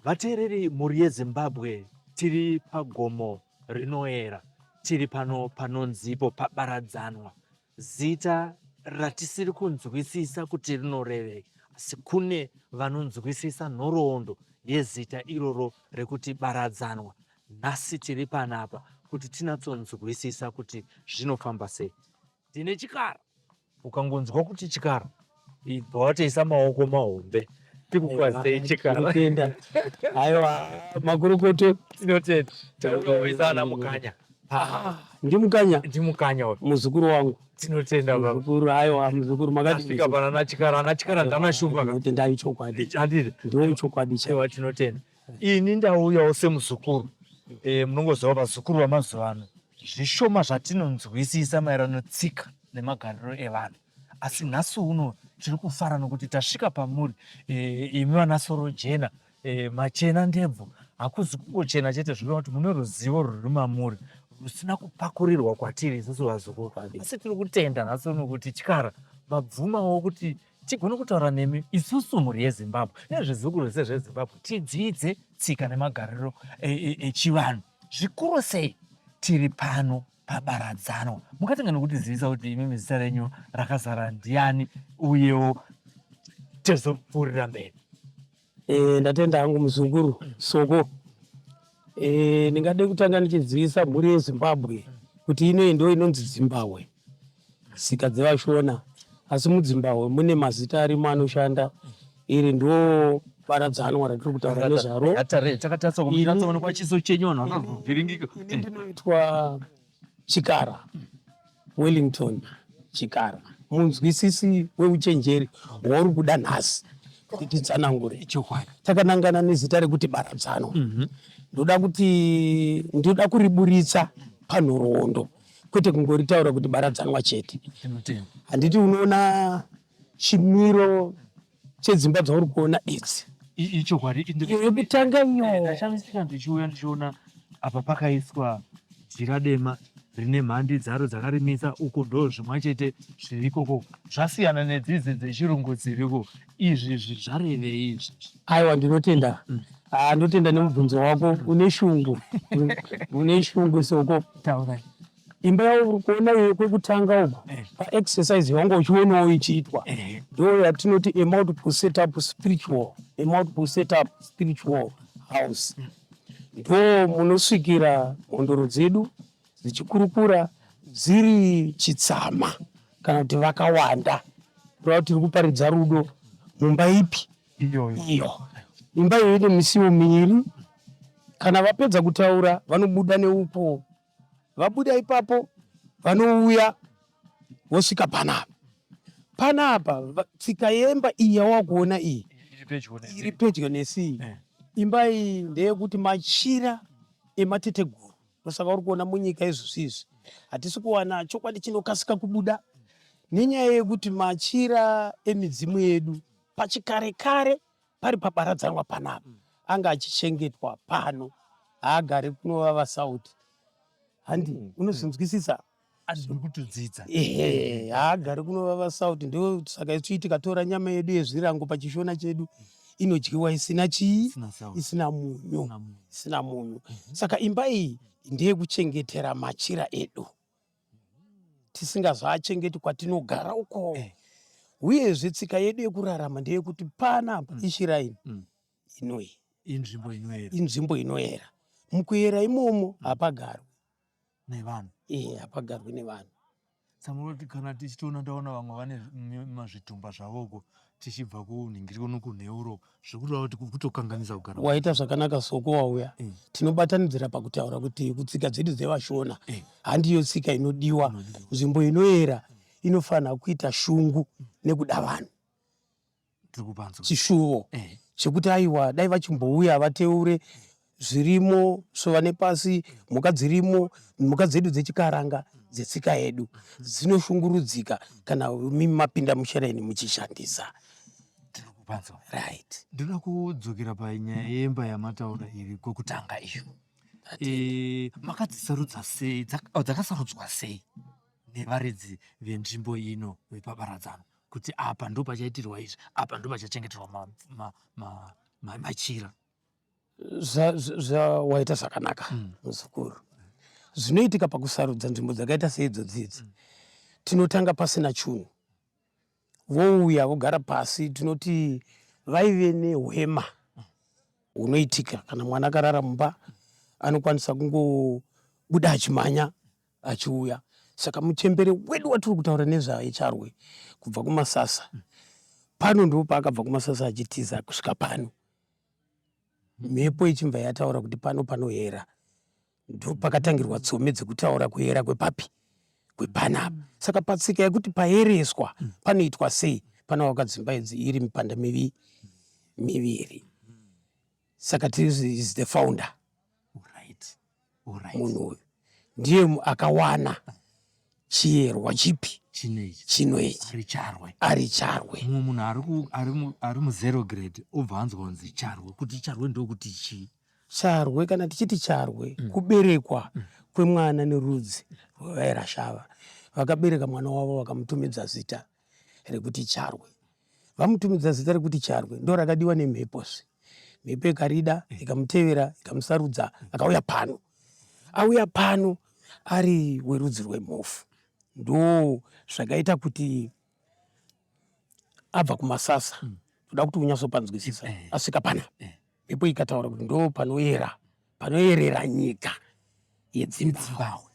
Vateereri mhuri yeZimbabwe tiri pagomo rinoera tiri pano panonzipo pabaradzanwa zita ratisiri kunzwisisa kuti rinorevei asi kune vanonzwisisa nhoroondo yezita iroro rekuti baradzanwa nhasi tiri panapa kuti tinatsonzwisisa kuti zvinofamba sei Ndine chikara. Ukangonzwa kuti chikara, ibva watoisa maoko mahombe. Tikukwazisei chikara. Tinotenda. Aiwa, makurukutu. Tinotenda. Tinoisa ana Mukanya. Ah, ndiMukanya. NdiMukanya uyu. Muzukuru wangu. Tinotenda baba. Muzukuru, aiwa muzukuru makadii? Tasvika pana ana chikara, ana chikara ndana shumba. Tinotenda ichokwadi. Handiti. Ndiwo chokwadi chaiwo. Aiwa tinotenda. Ini ndauyawo semuzukuru. Eh, munongoziva vazukuru vamazuva ano zvishoma zvatinonzwisisa maererano netsika nemagariro evanhu. Asi nhasi uno tiri kufara nokuti tasvika pamuri eh, imi vana soro jena eh, machena ndebvu. Hakuzi kungochena chete zvinoreva kuti mune ruzivo rwuri mamuri rusina kupakurirwa kwatiri isusu vazukuru. Asi tiri kutenda nhasi uno kuti chikara mabvumawo kuti tigone kutaura nemi isusu mhuri yeZimbabwe nezvizukuru zvese zveZimbabwe tidzidze tsika nemagariro echivanhu e, e zvikuru sei tiri pano pabaradzano mungatanga nekutizivisa kuti imimi zita renyu rakazara ndiani uyewo tozopfuurira mberi e, ndatenda hangu muzukuru soko e, ndingade kutanga ndichizivisa mhuri yezimbabwe kuti inoyi ndo inonzi zimbabwe tsika dzevashona asi mudzimbahwe mune mazita arimo anoshanda iri ndo baradzanwa ratiri kutaura nezvaro takatarisa chiso chenyu vanhu vakavhiringika ini ndinoitwa chikara wellington chikara munzwisisi weuchenjeri hwauri kuda nhasi kuti titsanangure takanangana nezita rekuti baradzanwa mhm. ndoda kuti ndoda kuriburitsa panhoroondo kwete kungoritaura kuti baradzanwa chete. Handiti unoona chimiro chedzimba dzauri kuona idzi ichokwadi iyo yekutanga iyo eh, ndashamisika ndichiuya ndichiona apa pakaiswa jira dema rine mhandi dzaro dzakarimisa uko ndo zvimwa chete zvirikoko zvasiyana nedzidzi dzechirungu dziriko izvi izvi zvarevei izvi aiwa ndinotenda mm. ah, ndotenda nemubvunzo wako une shungu une shungu soko taurai imba yauri kuona iyo kwekutanga uko eh. paexercise yawanga uchionawo ichiitwa eh. ndo yatinoti a multiple setup spiritual a multiple setup spiritual house mm. ndo munosvikira mhondoro dzedu dzichikurukura dziri chitsama kana kuti vakawanda kureva kuti tiri kuparidza rudo mumba ipi iyo imba iyo ine misiwo miiri kana vapedza kutaura vanobuda neupo vabuda ipapo vanouya vosvika panapa panapa tsika yemba iyi yawakuona iyi iri pedyo nesi eh. imba iyi ndeyekuti machira emateteguru Ndosaka uri kuona munyika izvozvi izvi hatisi kuwana chokwadi chinokasika kubuda nenyaya yekuti machira emidzimu yedu pachikare kare pari pabaradzanwa panapa anga achichengetwa pano haagari kunovava sauti handi unozvinzwisisa Andiri kutodzidza. Ehe, haagari kunovava sauti ndo saka isu tikatora nyama yedu yezvirango pachishona chedu inodyiwa isina chii isina munyu isina munyu mhm. saka imba iyi ndeyekuchengetera machira edu tisingazoachengeti kwatinogara uko eh. uyezve tsika yedu yekurarama ndeyekuti panapa mm. ishiraini mm. inoyi inzvimbo inoera inzvimbo inoera mukuyera imomo hapagarwi nevanhu eh hapagarwi nevanhu samunoti kana tichitoona ndaona vamwe vane mazvitumba zvavoko tichibva kunhingiriko nokunheuro zvekureva kuti kutokanganisa kugara waita zvakanaka soko wauya eh. tinobatanidzira pakutaura kuti kutsika dzedu dzevashona eh. handiyo tsika inodiwa nzvimbo inoyera inofanira kuita shungu nekuda vanhu chishuvo eh. chekuti aiwa dai vachimbouya vateure zvirimo svova nepasi mhuka dzirimo mhuka dzedu dzechikaranga dzetsika yedu dzinoshungurudzika kana mimi mapinda mushereni muchishandisa right ndinoda kudzokera panyaya yemba yamataura iri kwekutanga iyo e, makadzisarudza sei oh, dzakasarudzwa sei nevaridzi venzvimbo ino vepabaradzano kuti apa ndo pachaitirwa izvi apa ndo pachachengeterwa machira ma, ma, ma, machira. Zvawaita zvakanaka muzukuru. Zvinoitika pakusarudza nzvimbo dzakaita seidzodzi idzi, tinotanga pasina chunhu, vouya vogara pasi. Tinoti vaive nehwema hunoitika kana mwana akarara mumba, anokwanisa kungobuda achimhanya achiuya. Saka muchembere wedu watiri kutaura nezvaye, Charwe, kubva kuMasasa pano, ndo paakabva kuMasasa achitiza kusvika pano, mhepo ichibva yataura kuti pano panoyera. Ndo pakatangirwa tsome dzekutaura kuyera kwepapi, kwepanapa. Saka patsika yekuti payereswa panoitwa sei, panovakwa dzimba idzi iri mipanda miviri. Saka this is the founder. Munhu uyu ndiye akawana chiyerwa chipi? Chino ichi. Ari Charwe. Ari Charwe. Mumwe munhu ari muzero grade obva anzwa kunzi Charwe, kuti Charwe ndokuti chii? Charwe, kana tichiti Charwe, kuberekwa kwemwana nerudzi rwevairashava. Vakabereka mwana wavo, vakamutumidza zita rekuti Charwe. Vamutumidza zita rekuti Charwe, ndo rakadiwa nemhepozve. Mhepo ikarida, ikamutevera, ikamusarudza, akauya pano. Auya pano ari werudzi rwemhofu, ndo zvakaita kuti abva kuMasasa, toda kuti unyatsopanzwisisa, asvika pana, mhepo ikataura kuti ndo panoyera, panoyerera nyika yeDzimbahwe.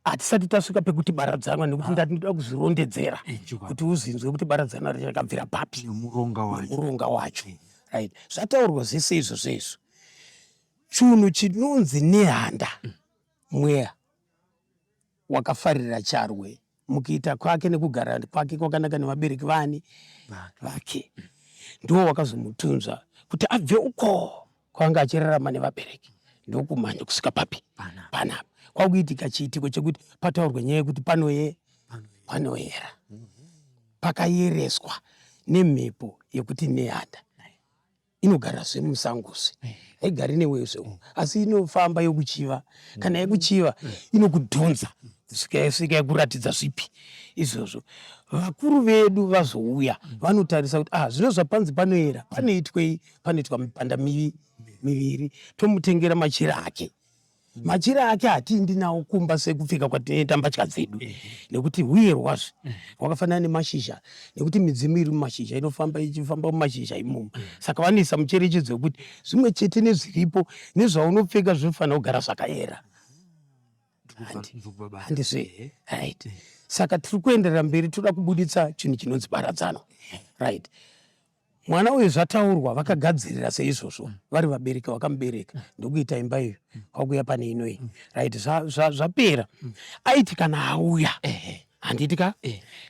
Hatisati tasvika pekuti baradzanwa, nekuti ndati ndoda kuzvirondedzera kuti uzinzwe kuti baradzanwa rakabvira papi. Nemuronga wacho. Muronga wacho, right. Zvataurwa zvese izvozvo izvo, chunhu chinonzi Nehanda, mweya wakafarira Charwe mukuita kwake nekugara kwake kwakanaka nevabereki vani vake, ndiwo wakazomutunzva kuti abve uko kwanga achirarama nevabereki, ndokumhanya kusvika papi? Panapa. Kwakuitika chiitiko chekuti pataurwe nyaya yekuti panoye panoyera, pakayereswa nemhepo yekuti Nehanda inogarazve musangozve, haigari newezve, asi inofamba yokuchiva. Kana yekuchiva, inokudhonza kusvika yasvika yakuratidza zvipi izvozvo. Vakuru vedu vazouya, vanotarisa kuti, ah, zvino zvapanzi panoyera, panoitwei? Panoitwa mipanda miviri, tomutengera machira ake. Machira ake hatiindi nawo kumba sekupfeka kwatinoita mbatya dzedu, nekuti huyerwazve hwakafanana nemashizha, nekuti midzimu iri mumashizha inofamba, ichifamba mumashizha imomo. Saka vanoisa mucherechedzo wekuti zvimwe chete nezviripo nezvaunopfeka zvinofanira kugara zvakayera. Handizve? Right. Saka tiri kuenderera mberi, toda kubuditsa chinhu chinonzi baradzano, right. Mwana uyu, zvataurwa, vakagadzirira seizvozvo vari vabereki vakamubereka, ndokuita imba iyo, kwakuya pane inoyi, right. Zvapera, aiti kana auya, handiti ka,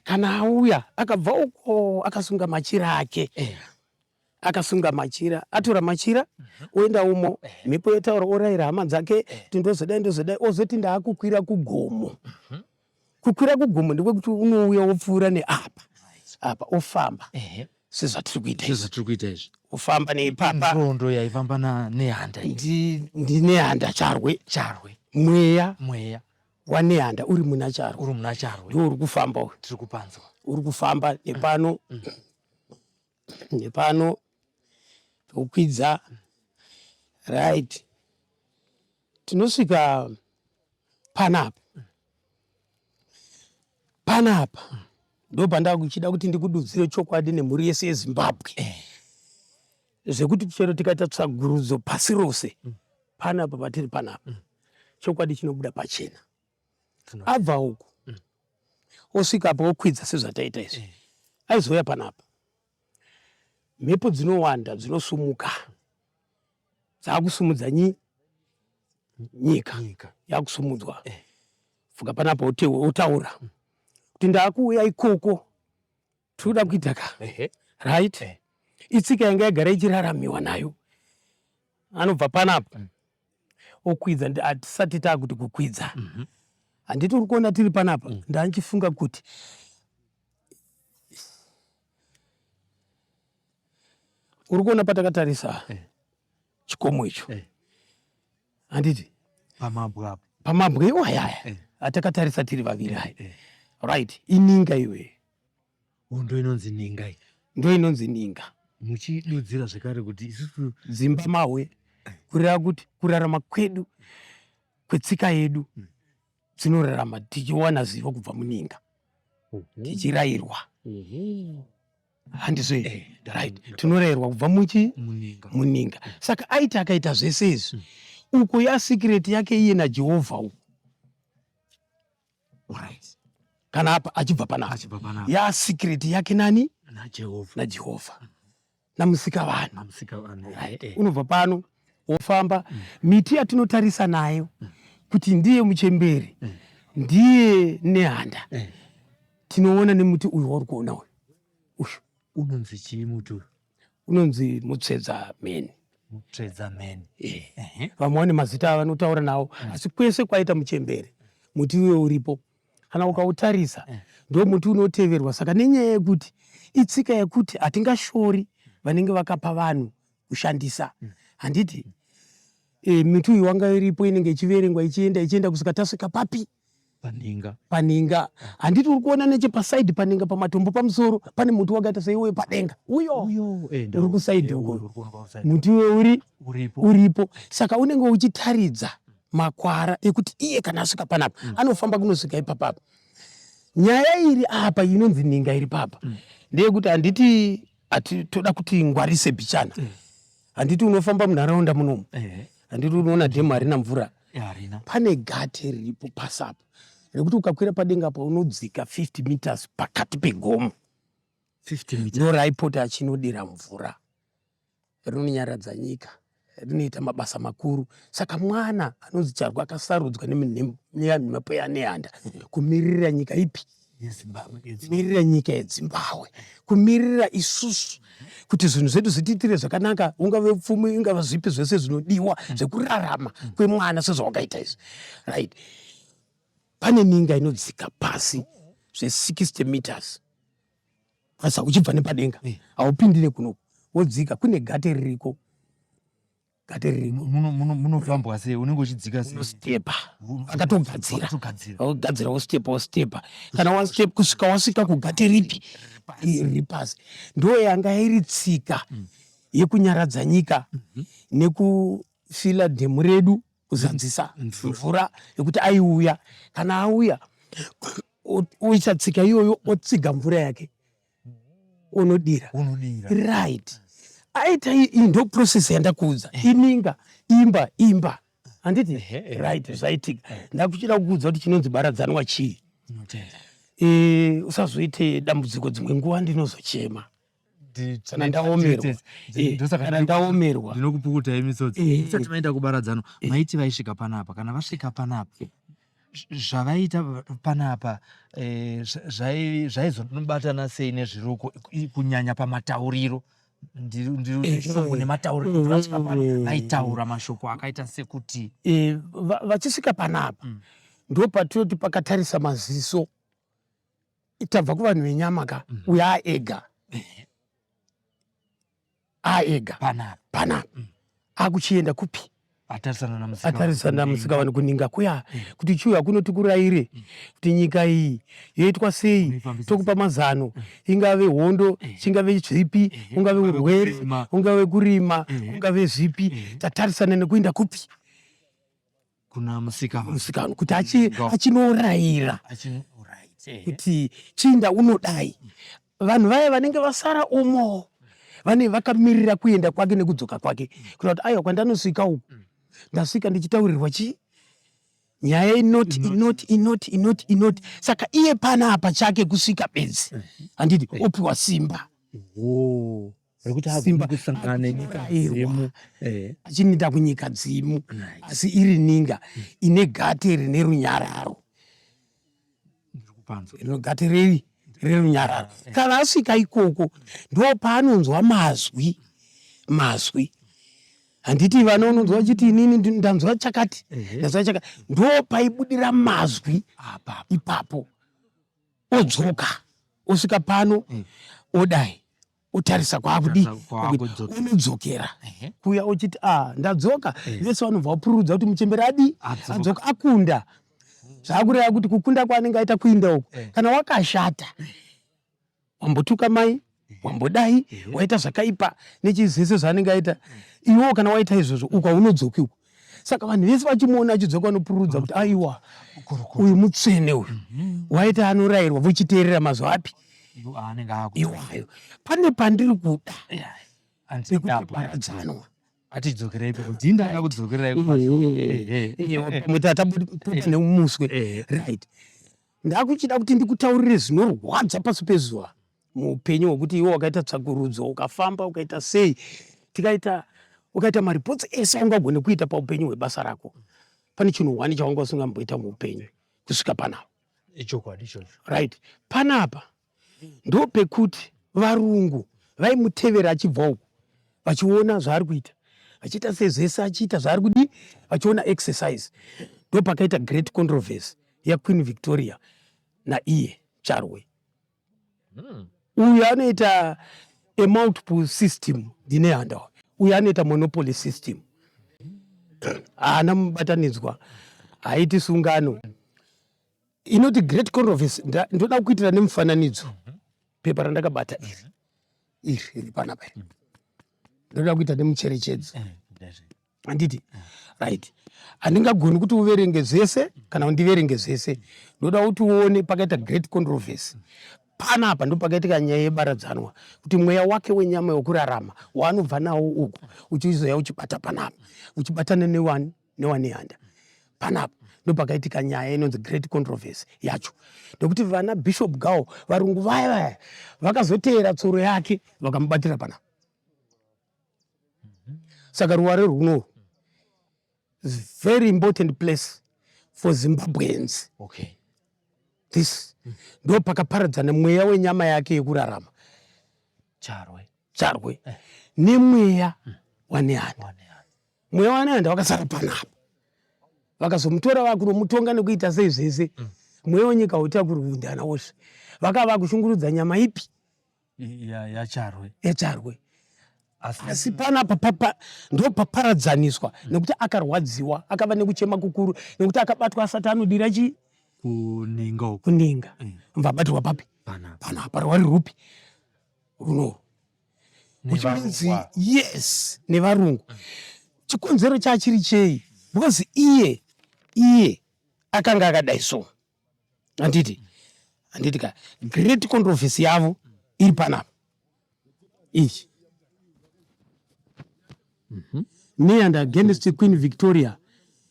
kana auya akabva uko akasunga machira ake, akasunga machira, atora machira, oenda umo, mhepo yotaura, orayira hama dzake kuti ndozodai, ndozodai, ozoti ndaakukwira kugomo. Kukwira kugomo ndekwekuti unouya wopfuura neapa apa, ofamba sezvatiri kuita izvi. Sezvatiri kuita izvi. Ofamba neipapa. Nzvondo yaifamba naNehanda iyi. NdiNehanda Charwe. Charwe. Mweya. Mweya. WaNehanda uri muna Charwe. Uri muna Charwe. Ndiwo uri kufamba uyu. Tiri kupanzwa. Uri kufamba nepano, nepano, tokwidza, right. Tinosvika panapa. Panapa ndo pandakuchida kuti ndikududzire chokwadi nemhuri yese yeZimbabwe, zvekuti chero tikaita tsvagurudzo pasi rose, panapa patiri panapa, chokwadi chinobuda pachena. Abva uku, osvika apa, okwidza sezvataita izvi, aizouya panapa, mhepo dzinowanda dzinosumuka, dzakusumudza nyika. Nyika. Yakusumudzwa fuka panapa, otaura kuti ndakuuya ikoko, tinoda kuita ka, right. Itsika yanga yagara ichiraramiwa nayo. Anobva panapa, okwidza. Hatisati taakuti kukwidza, handiti? Uri kuona tiri panapa, ndanchifunga kuti uri kuona patakatarisa chikomo icho, handiti? Pamabwe apo. Pamabwe iwayaya atakatarisa tiri vaviri aya, right, ininga iwe. Ndo inonzi ninga iyi. Ndo inonzi ninga. Muchidudzira zvekare kuti isusu dzimba mahwe. Kureva kuti kurarama kwedu kwetsika yedu dzinorarama tichiwana zivo kubva muninga, tichirayirwa. Handizvo here? Right, tinorayirwa kubva muchi Muninga. Muninga. Saka aiti akaita zvese izvi, uko yasikireti yake iye naJehovha uku. Kana apa achibva panapa, Achibva panapa. Yasikireti yake nani? NaJehovha. NaJehovha, naMusikavanhu. Namusikavanhu. Right. Unobva pano wofamba, miti yatinotarisa nayo kuti ndiye muchemberi, ndiye Nehanda, tinoona nemuti uyu wauri kuona uyu uyu. Unonzi chii muti uyu? Unonzi mutsvedza mheni. Mutsvedza mheni. Vamwe vane mazita avanotaura nawo, asi kwese kwaita muchembere muti uyo uripo. Kana ukautarisa, ndo muti unoteverwa. Saka nenyaya yekuti itsika yekuti hatingashori vanenge vakapa vanhu kushandisa, handiti? Miti uyu wanga iripo, inenge ichiverengwa, ichienda, ichienda kusvika tasvika papi? Paninga. Paninga, handiti? Uri kuona nechepasaidi paninga, pamatombo pamusoro pane muti wakaita seiwoyo padenga uyo. Uyo uri kusaidi uko. Uko muti uyo uri Uripo. Uripo. Saka unenge uchitaridza makwara ekuti iye kana asvika panapa, anofamba kunosvika ipapapa. Nyaya iri apa inonzi ninga iri papa ndeyekuti, handiti, ati toda kuti ngwarise bichana, handiti? Unofamba munharaunda munomu, handiti? Unoona dhemu harina mvura. Harina. Pane gate riripo pasapo rekuti ukakwira padenga apa unodzika 50 meters pakati pegomo. 50 meters. Ndoraipota achinodira mvura. Rinonyaradza nyika, rinoita mabasa makuru. Saka mwana anonzi Charwa akasarudzwa nemhepo yaNehanda kumiririra nyika ipi? YeZimbabwe. Kumiririra nyika yeZimbabwe, kumiririra isusu kuti zvinhu zvedu zvitiitire zvakanaka, ungave pfumi, ingava zvipi, zvese zvinodiwa zvekurarama kwemwana sezvawakaita izvi, right? Pane ninga inodzika pasi zve60 meters. Asa uchibva nepadenga, haupindi nekunoku, wodzika kune gate ririko, gate ririko. Munofambwa sei? Unenge uchidzika sei? Unostepa, akatogadzira. Akatogadzira. Wakagadzira, wostepa, wostepa, kana wastep kusvika wasvika kugate ripi? Riri pasi. Ndo yanga iri tsika yekunyaradza nyika nekufila dhemu redu, kuzadzisa mvura yekuti aiuya. Kana auya, oisa tsika iyoyo, otsiga mvura yake, onodira. Unodira. Right, aita iyi ndo process yandakuudza, ininga, imba, imba, handiti? Right, zvaitika. Ndakuchida kukuudza kuti chinonzi baradzanwa chii. Ndinotenda. Usazoite dambudziko, dzimwe nguva ndinozochema kana ndaomerwa. Kana ndaomerwa. Ndinokupukutai misodzi. Isati maenda kubaradzano, maiti vaisvika panapa. Kana vasvika panapa, zvavaita panapa zvaizobatana sei nezviruko, kunyanya pamatauriro? Ndiri nematauriro kuti vasvika pano vaitaura mashoko akaita sekuti? Vachisvika panapa, ndo patinoti pakatarisa maziso. Tabva kuvanhu venyama ka, uyo aega, aega. Panapa. Panapa akuchienda kupi? Atarisana namusika. Atarisana naMusikavanhu, kuninga kuya, kuti chiuya kuno tikurayire kuti nyika iyi yoitwa sei. Unoifambisa. Tokupa mazano, ingave hondo, chingave zvipi, ungave urwere, kurima. Ungave kurima, ungave zvipi, tatarisana nekuenda kupi? Kuna Musikavanhu. Musikavanhu, kuti achinorayira kuti chinda unodai. Vanhu vaya vanenge vasara umo vane vakamirira kuenda kwake nekudzoka kwake, kuita kuti aiwa, kwandanosvika uku ndasvika ndichitaurirwa chii, nyaya inoti, inoti, inoti, inoti, inoti. Saka iye pana apa chake kusvika bedzi, handiti, opiwa simba. Oh, rekuti Simba. agone kusangana nenyika Achirayirwa. dzimu. Achinoenda kunyika dzimu, asi iri ninga ine gate rine runyararo. Ndiri kupanzwa. Rino gate rei? Rerunyararo. Kana asvika ikoko, ndo paanonzwa mazwi, mazwi, handiti? Vana unonzwa vachiti, "Inini ndanzwa chakati, ndanzwa chakati." Ndo paibudira mazwi. Apapo. Ipapo odzoka, osvika pano, odai, otarisa kwaakudii. Otarisa kwaakudzokera. Unodzokera kuya uchiti, "A, ndadzoka." Vese vanobva vapururudza kuti muchembere adii? Adzoka. Adzoka, akunda. Zvaakureva kuti kukunda kwaanenge aita kuinda uku, kana wakashata, wambotuka mai, wambodai, waita zvakaipa nechizese zvaanenge aita. Iwewo kana waita izvozvo uku haunodzoki uku. Saka vanhu vese vachimuona achidzoka vanopururudza kuti aiwa uyu mutsvene uyu mhm. waita anorayirwa vochiteerera mazwi api iwayo. Pane pandiri kuda pekuti paradzanwa. Atidzokerei pekuti ndanga kudzokerai pamwe tatabuda nemuswe. Right. Ndakuchida kuti ndikutaurire zvinorwadza pasi pezuva muupenyu hwekuti iwe wakaita tsvakurudzo ukafamba ukaita sei tikaita ukaita maripotsi ese aungagone kuita paupenyu hwebasa rako pane chinhu hwani chawanga usingamboita muupenyu kusvika panapa. Ichokwadi ichocho. Right. Panapa ndopekuti varungu vaimutevera achibva uku vachiona zvaari kuita vachiita sezvese achiita zvaari kudii vachiona exercise ndopakaita great controversy yaQueen Victoria naiye Charwe. Uyu anoita a multiple system ndiNehanda uyu. Uyu anoita monopoly system. Haana mubatanidzwa, haiti sungano. Inoti great controversy ndoda kuitira nemufananidzo. Pepa randakabata iri. Iri riri panapa iri. Ndoda kuita nemucherechedzo. Handiti? Right. Handingagoni kuti uverenge zvese kana undiverenge zvese. Ndoda kuti uone pakaita great controversy. Panapa ndopakaitika nyaya yebaradzanwa kuti mweya wake wenyama wekurarama waanobva nawo uku uchizoya uchibata panapa uchibatana newani newaNehanda. Panapa ndopakaitika nyaya inonzi great controversy yacho nekuti vana Bishop Gao varungu vaya vaya vakazoteera tsoro yake vakamubatira panapa. Saka ruware rwuno is very important place for Zimbabweans. Okay. This ndo pakaparadzana mweya wenyama yake yekurarama Charwe, Charwe eh. Nemweya waNehanda. Mweya waNehanda wakasara panapa, vakazomutora vakunomutonga nekuita sei zvese. Mweya wenyika hautakuri kundana wose, vakava kushungurudza nyama ipi yaCharwe yaCharwe. Asi panapa papa ndo paparadzaniswa nekuti akarwadziwa akava nekuchema kukuru nekuti akabatwa asati anodira chi kuninga uku kuninga mva abatirwa papi panapa rwari rupi runo which means yes nevarungu. Chikonzero chachiri chei? Because iye iye akanga akadai so handiti handiti ka great controversy yavo iri panapa iyi. Nehanda against Queen Victoria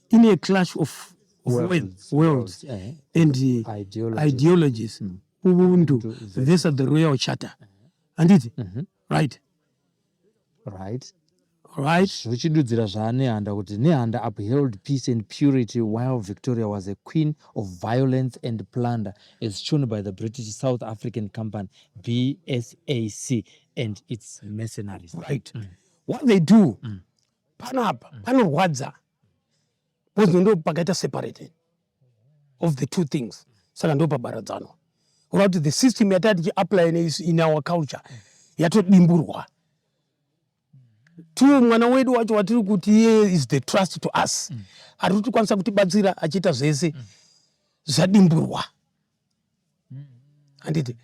in a clash of worlds, worlds and ideologies, ideologies. Ubuntu versus the Royal Charter. Handiti? Right. Right. Right. Zvichidudzira zvaNehanda kuti Nehanda upheld peace and purity while Victoria was a queen of violence and plunder as shown by the British South African Company BSAC and its mercenaries. Right. What they do panapa panorwadza because ndo pakaita separated of the two things, saka ndo pabaradzanwa kureva kuti the system yataa tichiapply in our culture yatodimburwa. Two, mwana wedu wacho watiri kuti iye is the trust to us ari kutikwanisa kutibatsira achiita zvese zvadimburwa. Handiti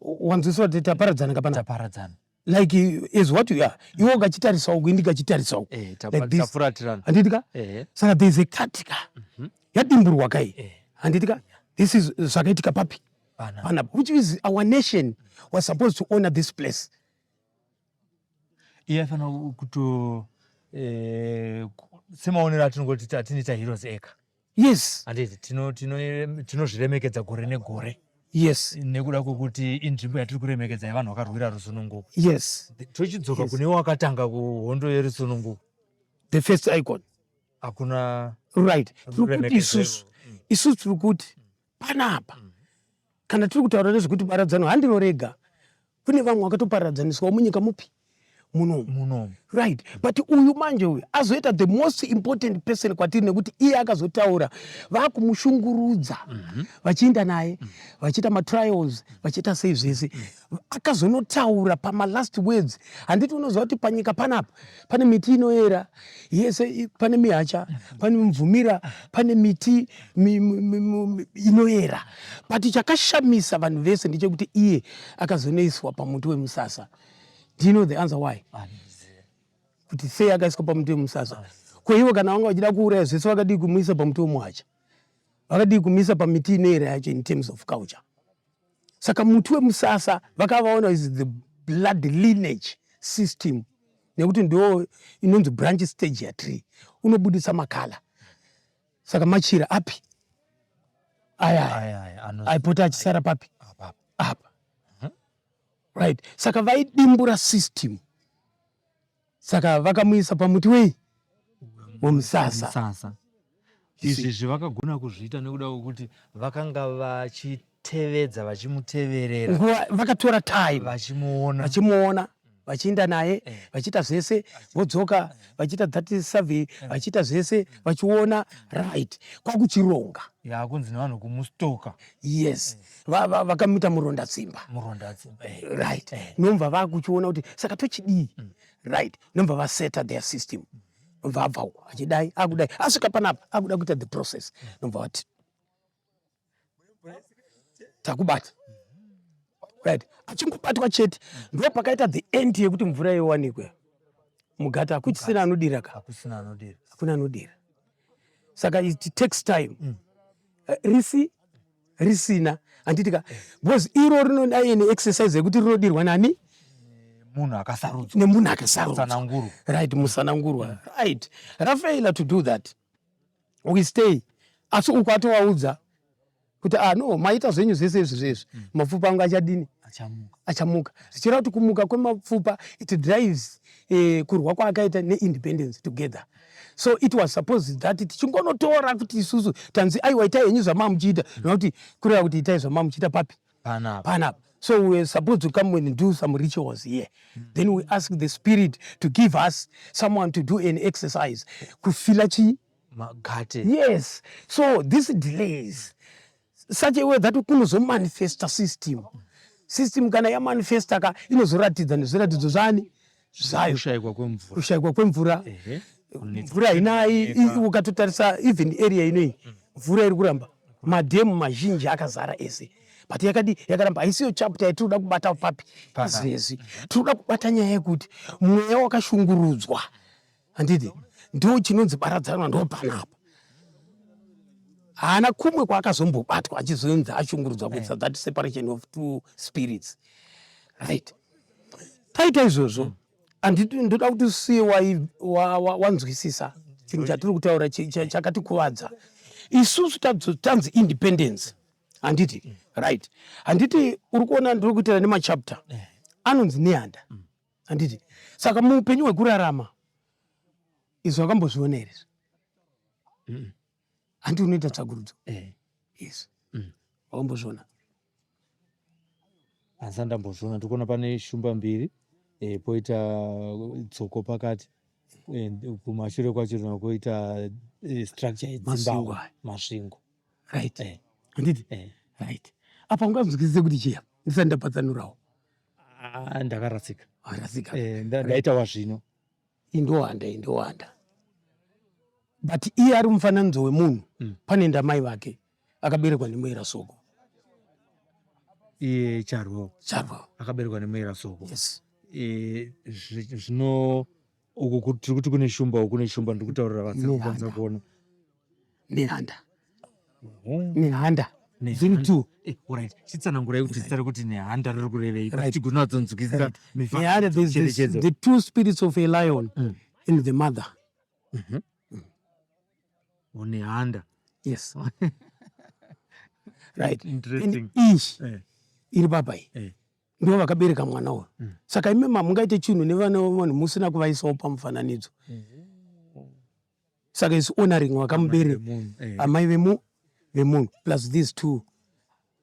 wanzwiswa kuti taparadzana kapana? Taparadzana. Like as what you are, iwe ukachitarisa uku, indikachitarisa uku. Like this. Tafuratirana. Handiti ka? Saka there is a cut ka yadimburwa kai. Handiti ka? This is zvakaitika papi? Panapa, which is our nation was supposed to honor this place. Iye aifanira kuto semaonero atinongoti atinoita Heroes Acre. Yes. Handiti tinozviremekedza gore negore. Yes. Nekuda kwekuti inzvimbo yatiri kuremekedza yevanhu vakarwira rusununguko. Yes. Tochidzoka kune wakatanga kuhondo yerusununguko. The first icon. Hakuna. Right. Tiri kuti isusu isusu tiri kuti panapa kana tiri kutaura nezvekuti baradzano handiro rega, kune vamwe vakatoparadzaniswawo munyika mupi munomu munomu. Right, but uyu manje uyu azoita the most important person kwatiri nekuti iye akazotaura vakumushungurudza vachiinda naye vachiita matrials vachiita sei zvese akazonotaura pamalast words. Handiti unoziva kuti panyika panapa pane miti inoyera yese, pane mihacha, pane mvumira, pane miti inoyera, but chakashamisa vanhu vese ndechekuti iye akazonoiswa pamuti wemusasa. Do you know the answer why? Kuti sei akaiswa pamuti wemusasa? Ko ivo kana vanga vachida kuuraya zvese vakadii kumuisa pamuti wemuhacha? Vakadii kumuisa pamiti inoera yacho in terms of culture? Saka muti wemusasa vakavaona is the blood lineage system nekuti ndo inonzi branch stage yatree unobudisa makala. Saka machira api aya aipota achisara papi apa, right? Saka vaidimbura system, saka vakamuisa pamuti wei? Wemusasa. Izvi vakagona kuzviita nekuda kwekuti vakanga vachitevedza, vachimuteverera. Nguva vakatora time. Vachimuona. Vachimuona, vachienda naye, vachiita zvese, vodzoka, vachiita that survey, vachiita zvese, vachiona, right, kwakuchironga. Yakunzi nevanhu kumustoka. Yes, vakamuita muronda tsimba. Muronda tsimba. Right, nomva vakuchiona kuti saka tochidii, right? Nomva vaseta their system, nomva abva uko achidai, akudai, asvika panapa akuda kuita the process, nomva vati takubata, right? Achingobatwa chete ndo pakaita the end yekuti mvura iwanikwe mugata. Hakuchisina anodira ka. Hakusina anodira. Hakuna anodira. Saka it takes time. Risi risina, handiti ka? Because iro rinoda ine exercise yekuti rinodirwa nani? Munhu akasarudzwa. Nemunhu akasarudzwa. Tsanangurwa. Right, musanangurwa, right? Rafaila to do that, we stay, asi uku atovaudza kuti, ah no, maita zvenyu zvese izvi zvezvi, mapfupa angu achadini? Achamuka. Achamuka. Zvichireva kuti kumuka kwemapfupa, it drives kurwa kwaakaita neindependence together. So it was supposed that tichingonotora kuti isusu tanzi, aiwa, itai henyu zvamamuchiita, nokuti kureva kuti itai zvamamuchiita papi? Panapa. Panapa. So we were supposed to come and do some rituals here, then we ask the spirit to give us someone to do an exercise kufila chii? Magate. Yes. So this delays such a way that kunozomanifesta system. System kana yamanifesta ka, inozoratidza nezviratidzo zvani zvayo. Kushayikwa kwemvura. Kushayikwa kwemvura. Mvura hainai. Ukatotarisa even area inoyi, mvura iri kuramba. Madhemu mazhinji akazara ese, but yakadi yakaramba. Haisiyo chapter yatinoda kubata papi izvezvi. Tinoda kubata nyaya yekuti mweya wakashungurudzwa, handiti? Ndo chinonzi baradzanwa. Ndo panapa haana kumwe kwaakazombobatwa achizonzi ashungurudzwa kuitisa that separation of two spirits, right? Taita izvozvo, handiti? Ndoda kuti usiye wanzwisisa chinhu chatiri kutaura chakatikuvadza isusu. Tanzi independence, handiti? Right, handiti? Uri kuona ndiri kuitira nemachapter anonzi Nehanda, handiti? Saka muupenyu hwekurarama izvi wakambozviona here izvi? Handi unoita tsvagurudzo? Izvi wakambozviona? Handisati ndambozviona. Ndikuona pane shumba mbiri, poita tsoko pakati, kumashure kwacho rina koita structure Masvingo yedzimbahwe. Aya. Masvingo. Right. Handiti? Right, apa unganzwisise kuti chiya ndisati ndapatsanurawo? Ah, ndakarasika. Warasika. Ndaita wazvino. Indowanda, indowanda, but iye ari mufananidzo wemunhu. Pane ndamai vake akaberekwa nemuera soko. Iye Charwo? Charwo. Akaberekwa nemuera soko? Yes. Zvino uku tiri kuti kune shumba, uku kune shumba. Ndiri kutaurira vasiri kukwanisa Nehanda. kuona. Nehanda. Nehanda dziri two. Alright, chitsanangurai kuti zita rekuti Nehanda riri kurevei. Right. Tigonatsonzwisisa. Nehanda, there's this, the two spirits of a lion and the mother. Nehanda. Yes, right. Interesting. And iyi iri papa iyi ndo vakabereka mwana uyu. Saka imi mamungaite chinhu nevana vevanhu musina kuvaisawo pamufananidzo. Saka is honoring vakamubereka. Vemunhu, eh. Amai vemunhu plus these two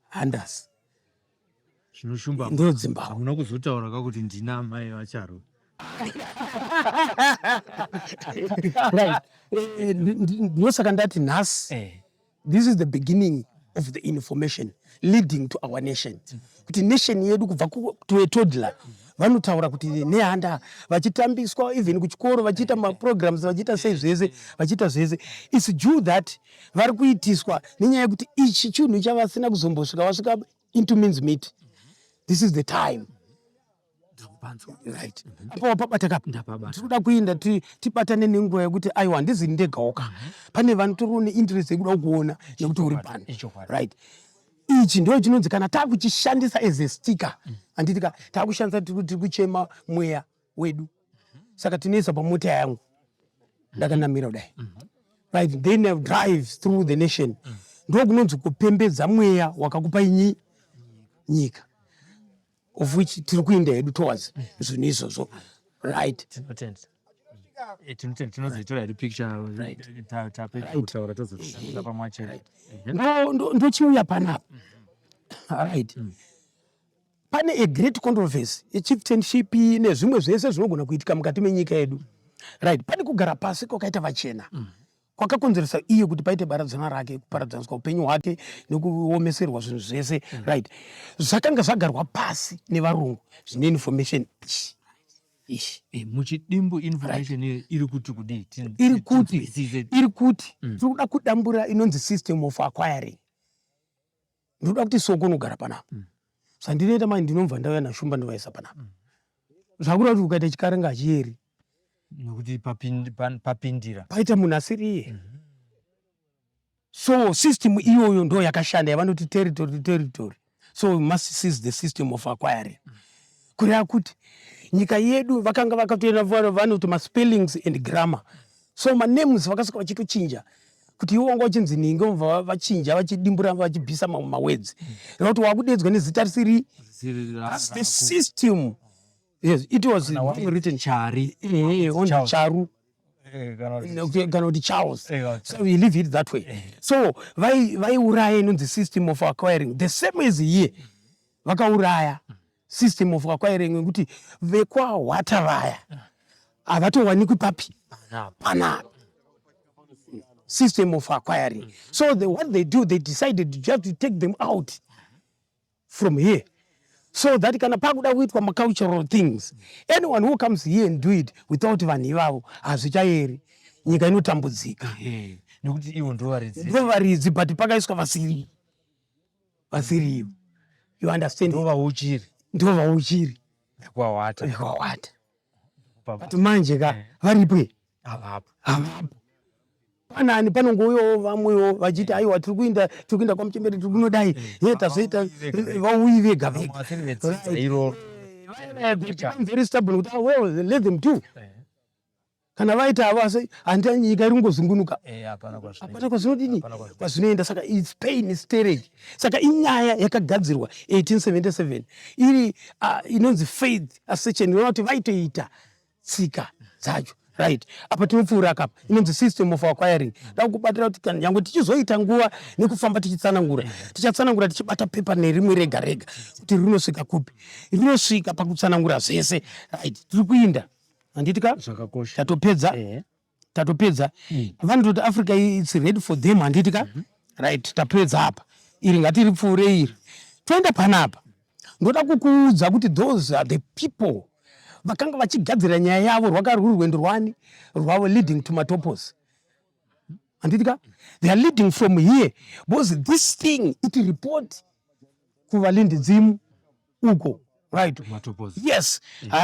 handas. Zvino shumba, ndo dzimbahwe. Hamuna kuzotaura kakuti ndina amai vaCharwe? Right. Ndosaka ndati nhasi this is the beginning of the information leading to our nation, kuti nation yedu kubva to a toddler vanotaura kuti Nehanda, vachitambiswa even kuchikoro, vachiita maprograms, vachiita sei zvese, vachiita zvese. Its due that vari kuitiswa nenyaya yekuti ichi chinhu chavasina kuzombosvika vasvika into mincemeat. This is the time. Right, apa wapabata kapa. Tiri kuda kuinda tibatane nenguva yekuti aiwa, handizi ndegawo ka, pane vanotoriwo neinterest yekuda kuona nekuti uri pano. Right, ichi ndo chinonzi kana takuchishandisa as a sticker, handiti ka? Takushandisa, tiri kuchema mweya wedu, saka tinoisa pamota yangu ndakanamira kudai. Right, then I drive through the nation. Ndo kunonzi kupembedza mweya wakakupa inyi nyika, of which tiri kuinda hedu towards zvinhu izvozvo, right? Tinotenda. Tinotenda, tinozoitora hedu picture tapedza kutaura, tozoshandisa pamwe chete. Ndochiuya panapa, right? Pane a great controversy yechieftainship nezvimwe zvese zvinogona kuitika mukati menyika yedu, right? Pane kugara pasi kwakaita vachena kwakakonzeresa iye kuti paite baradzana rake, kuparadzaniswa upenyu hwake nekuomeserwa zvinhu zvese, right? Zvakanga zvagarwa pasi nevarungu zvine information ishi ishi. Muchidimbu, information iyo iri kuti kudii? Iri kuti Tinzwisise. Iri kuti tiri kuda kudambura inonzi system of acquiring. Ndinoda kuti soko unogara panapa. Zvandinoita manje, ndinobva ndauya naShumba, ndovaisa panapa. Zvakuda kuti ukaita chikarenga hachiyeri. Nekuti papindira. Paita munhu asiri iye. So system iyoyo ndo yakashanda yavanoti territory to territory. So we must seize the system of acquiring, kureva kuti nyika yedu vakanga vakatoenda vanoti maspellings and grammar. So manames vakasvika vachitochinja kuti iwo wanga uchinzi ninge, vobva vachinja, vachidimbura, vachibvisa mamwe mawords, reva kuti wakudedzwa nezita risiri. Risiri That's the rako. system. Yes, it was Kana written Chari. Onzi Charles. Charu. Kana kuti Charles. Kana So we leave it that way. So vaiuraya inonzi system of acquiring, the same as here vakauraya system of acquiring yekuti vekwahwata vaya havatowanikwi papi? Panapa. Panapa. System of acquiring. So what they do, they decided just to take them out from here so that kana pakuda kuitwa macultural things, anyone who comes here and do it without vanhu ivavo, hazvichaeri, nyika inotambudzika. Nekuti ivo ndo varidzi. Ndo varidzi, but pakaiswa vasirivo, you understand? Ndo vauchiri. Ndo vauchiri. Kwahwata. Kwahwata. But manje ka varipwe? Havapo. Havapo. Panani panongouyawo vamwewo vachiti aiwa, tiri kuinda kwamuchembere, tiri kunodai, ye tazoita vauyi vega Vamwe vega. vasiri vedzidza iroro. They become very stubborn kuti, "Ah, well, let them do." Kana vaita avo, asi handi nyika iri kungozungunuka. Hapana kwazvinoenda. Hapana kwazvinodini? Hapana kwazvinoenda. Kwazvinoenda. Saka its pain sterek. Saka inyaya yakagadzirwa 1877 iri inonzi faith assertion, inoona kuti vaitoita tsika dzacho, right? Apa tinopfuura kapa inonzi system of acquiring. Dakukubatira kuti kana nyange tichizoita nguva nekufamba tichitsanangura, tichatsanangura tichibata pepa nerimwe rega rega kuti rinosvika kupi, rinosvika pakutsanangura zvese, right? Tiri kuinda, handiti ka? Zvakakosha. Tatopedza. Tatopedza. Vanototi Africa, it's ready for them, handiti ka? Right, tapedza apa. Iri ngatiripfuure iri, toenda panapa. Ndoda kukuudza kuti those are the people vakanga vachigadzira nyaya yavo. Rwaka rwuri rwendo rwani rwavo leading to Matopos, handiti ka? They are leading from here because this thing, it report kuvalindidzimu uko, right? Matopos. Yes.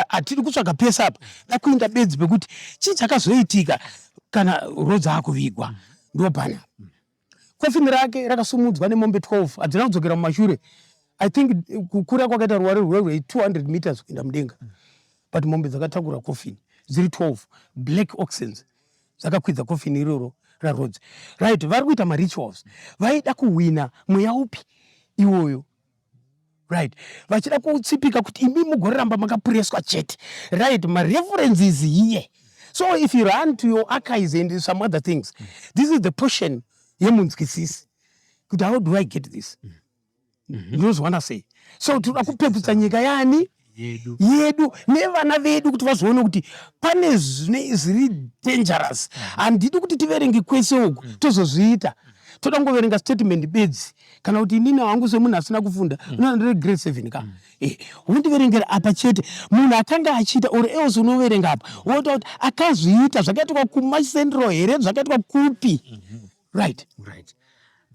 Hatiri kutsvaga pese apa, dakuinda bedzi pekuti chii chakazoitika kana Rhodes akuvigwa. Ndo panapa kofini rake rakasumudzwa nemombe 12, hadzina kudzokera mumashure. I think kukura kwakaita ruware rwe 200 meters kuenda mudenga, but mombe dzakatakura kofini dziri 12, black oxens, dzakakwidza kofini iroro raRhodes, right? Vari kuita marituals, vaida kuhwina mweya upi iwoyo, right? Vachida kutsipika kuti imi mugoramba makapureswa chete, right? Mareferences here. So if you run to your archives and some other things, this is the portion yemunzwisisi kuti how do I get this, ndinozwana sei. So tinoda kupeputsa nyika yani? Yedu. Yedu nevana vedu, kuti vazoone kuti pane zviri dangerous. Handidi kuti tiverenge kwese uku tozozviita. Toda kungoverenga statement bedzi, kana kuti inini hangu semunhu asina kufunda, unoona ndiri grade 7 ka, wondiverengera apa chete munhu akanga achiita, or else unoverenga apa woita kuti akazviita zvakaitwa kumaCentral here, zvakaitwa kupi, right? Right.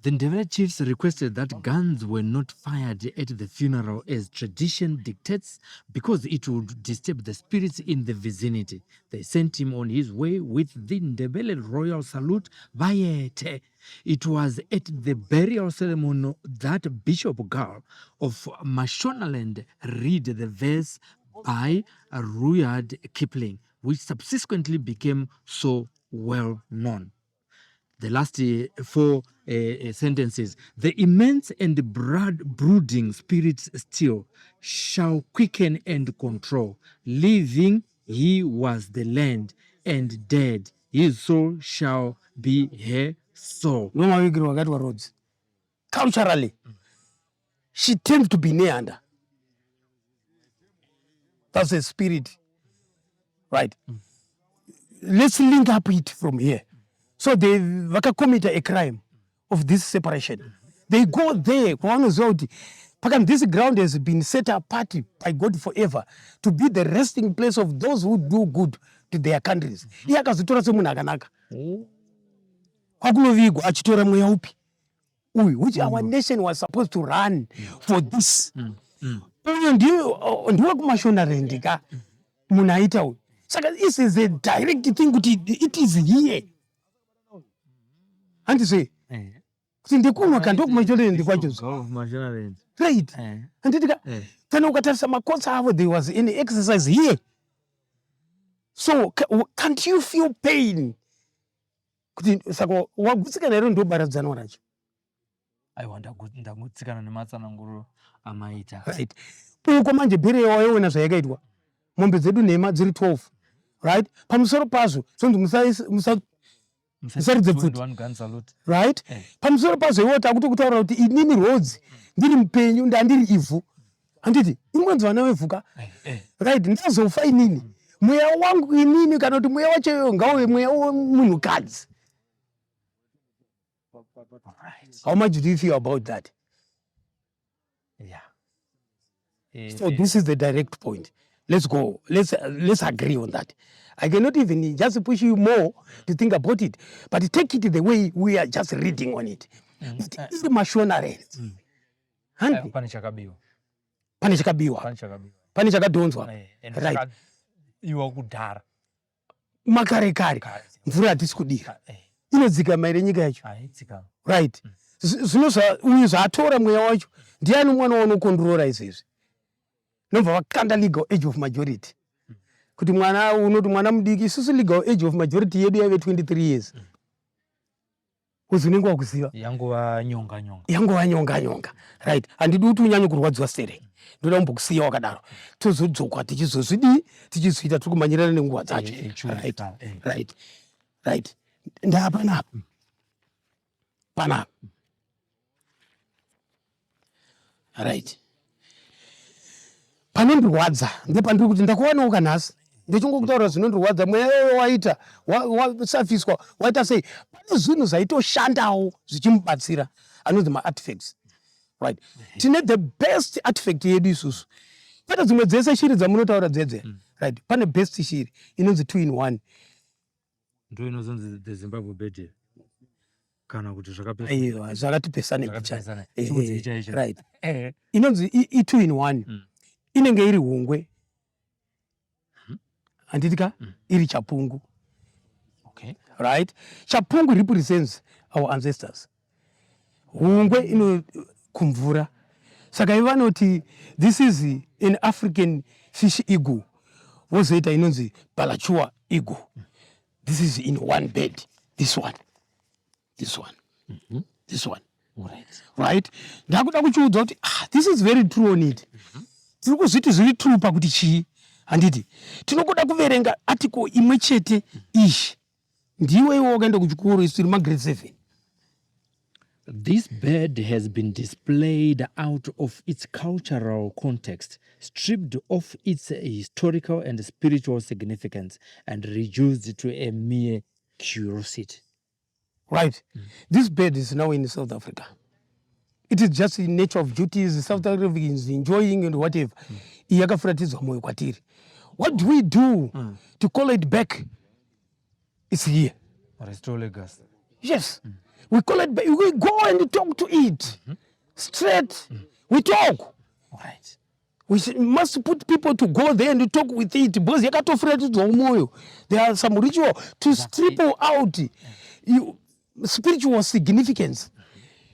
The Ndebele chiefs requested that guns were not fired at the funeral as tradition dictates because it would disturb the spirits in the vicinity. They sent him on his way with the Ndebele royal salute, Bayete. It was at the burial ceremony that Bishop Gall of Mashonaland read the verse by Rudyard Kipling, which subsequently became so well known. The last four sentences. The immense and brooding spirits still shall quicken and control. Living, he was the land, and dead, his soul shall be her soul. Ndomavigirwo akaitwa Rhodes. Culturally, she tends to be Nehanda. That's a spirit, right? Let's link up it from here. So they vakacommita a crime of this separation. They go there kwavanoziva kuti pakani this ground has been set apart by God forever to be the resting place of those who do good to their countries. Iye akazotora semunhu akanaka kwakunovigwa achitora mweya upi uyu, which our nation was supposed to run for this. Uyu ndiwe kuMashonaland ka munhu aita uyu. Saka this is a direct thing kuti it is here, handizve? Kuti ndikunwa ka ndokuMashonaland kwacho, right? Handiti ka? Kana ukatarisa makotsi avo, there was any exercise here. So can't you feel pain kuti saka wagutsikana here ndobaradzanwa racho? Aiwa, ndagutsikana nematsananguro amaita. Right, uko manje burial waiona zvayakaitwa. Mombe dzedu nhema dziri 12, right? Pamusoro pazvo zvonzi musaridze pfuti. One gun salute. Right. Pamusoro pazvo iwo takuti kutaura kuti inini Rhodes ndiri mupenyu, ndandiri ivhu, handiti? Ingonzi vana vevhuka. Right, ndazofa inini, mweya wangu inini, kana kuti mweya wacho iyoyo ngauve mweya wemunhukadzi. How much do you feel about that? Yeah. So this is the direct point. Let's go, let's agree on that. I cannot even just push you more to think about it, but take it the way we are just reading on it. But iri Mashonaland, handi? Pane chakabiwa. Pane chakabiwa. Pane chakabiwa. Pane chakadhonzwa. And chakabiwa kudhara. Makare kare. Kare. Mvura hatisi kudira. Inodzika maire nyika yacho. Aidzika. Right. Zvino uyu zvaatora mweya wacho, ndiani mwana waunokondrora izvezvi? Nobva vakanda legal age of majority kuti mwana unoti mwana mudiki. Isusu legal age of majority yedu yaive 23 years, kuzi unenge wakuziva. Yangova nyonga nyonga. Yangova nyonga nyonga, right? Handidi kuti unyanye kurwadziwa sere, ndoda kumbokusiya wakadaro, tozodzoka tichizozvidii, tichizoita tiri kumhanyirana nenguva dzacho. Chiuta, Right. Right, ndapanapa, panapa, right? Panondirwadza ndepandiri kuti ndakuwanawo kanhasi, ndechingokutaura zvinondirwadza. Mweya iyoyo waita wasafiswa, waita sei? Pane zvinhu zvaitoshandawo zvichimubatsira anonzi maartifacts, right? Tine the best artifact yedu isusu, kwete dzimwe dzese shiri dzamunotaura dzedze, right? Pane best shiri inonzi two in one. Ndo inozonzi the Zimbabwe bird, kana kuti zvakapesana? Aiwa, zvakatipesane picha. Zvakapesana. Chiudzi chaicho. Right, inonzi i-two in one. Inenge iri hungwe, handiti ka? Iri chapungu. Right, chapungu represents our ancestors, hungwe ino kumvura. Saka ivo vanoti this is an African fish eagle, vozoita inonzi balachua eagle. This is in one bird, this one, this one, this one. Right, ndakuda kuchiudza kuti ah, this is very true on it. Tiri kuzviti zviri true pakuti chii, handiti? Tinokuda kuverenga article imwe chete iyi. Ndiwe iwe wakaenda kuchikoro, isu tiri magrade 7. This bird has been displayed out of its cultural context, stripped of its historical and spiritual significance, and reduced to a mere curiosity. Right, this bird is now in South Africa. It is just in nature of duties, South Africa is enjoying and whatever. Iyi yakafuratidzwa mwoyo kwatiri. What do we do to call it back? It's here. Restore legacy. Yes. We call it, we go and talk to it straight. We talk. We must put people to go there and talk with it because yakatofuratidzwa mwoyo. There are some ritual to strip out you, spiritual significance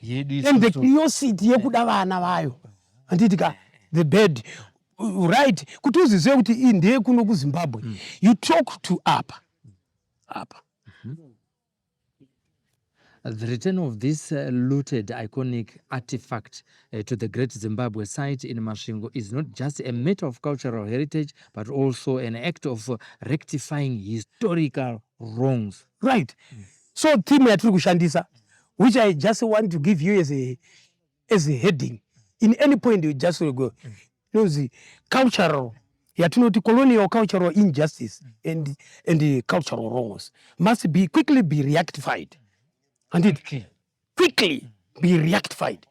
yedu and the isusu. Curiosity yekuda vana vayo, handiti ka? The bird, right? Kuti uzizive kuti iyi ndeye kuno kuZimbabwe, you talk to apa apa. The return of this looted iconic artifact to the Great Zimbabwe site in Masvingo is not just a matter of cultural heritage, but also an act of rectifying historical wrongs. Right, so theme yatiri kushandisa, which I just want to give you as a heading in any point you just will go, inonzi cultural, yatinoti colonial cultural injustice and cultural wrongs must be quickly be rectified, handiti? Quickly be rectified.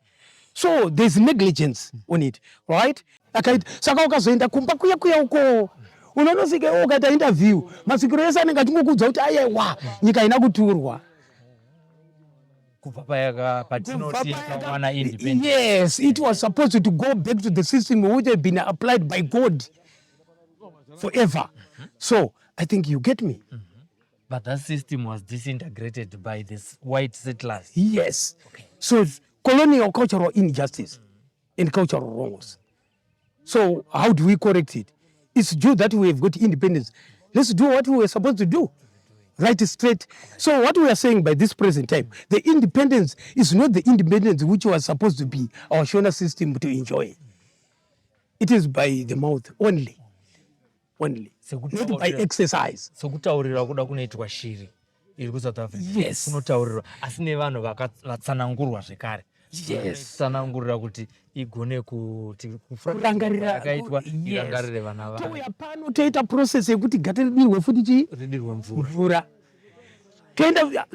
So there's negligence on it, right? Akaita saka ukazoenda kumba kuya kuya uko, unonosvika iwe ukaita interview, masvikiro ese anenge achingokuudza kuti aiwa, nyika haina kuturwa. Kubva payaka patinoti yakawana independence. Yes, it was supposed to go back to the system which had been applied by God forever. So I think you get me. But that system was disintegrated by the white settlers. Yes. So it's colonial cultural injustice and cultural wrongs. So how do we correct it? It's due that we have got independence. Let's do what we were supposed to do. Right straight. So what we are saying by this present time, the independence is not the independence which was supposed to be our Shona system to enjoy. It is by the mouth only. Only. Not by exercise. Sokutaurirwa kuda kunoitwa shiri iri kuSouth Africa. Kunotaurirwa asi nevanhu vatsanangurwa zvekare. Tsanangurira kuti igone kuti Kurangarira. Yakaitwa irangarire vana vayo. Touya pano toita process yekuti gate ridirwe futi chii? Ridirwe mvura. Mvura. Toenda,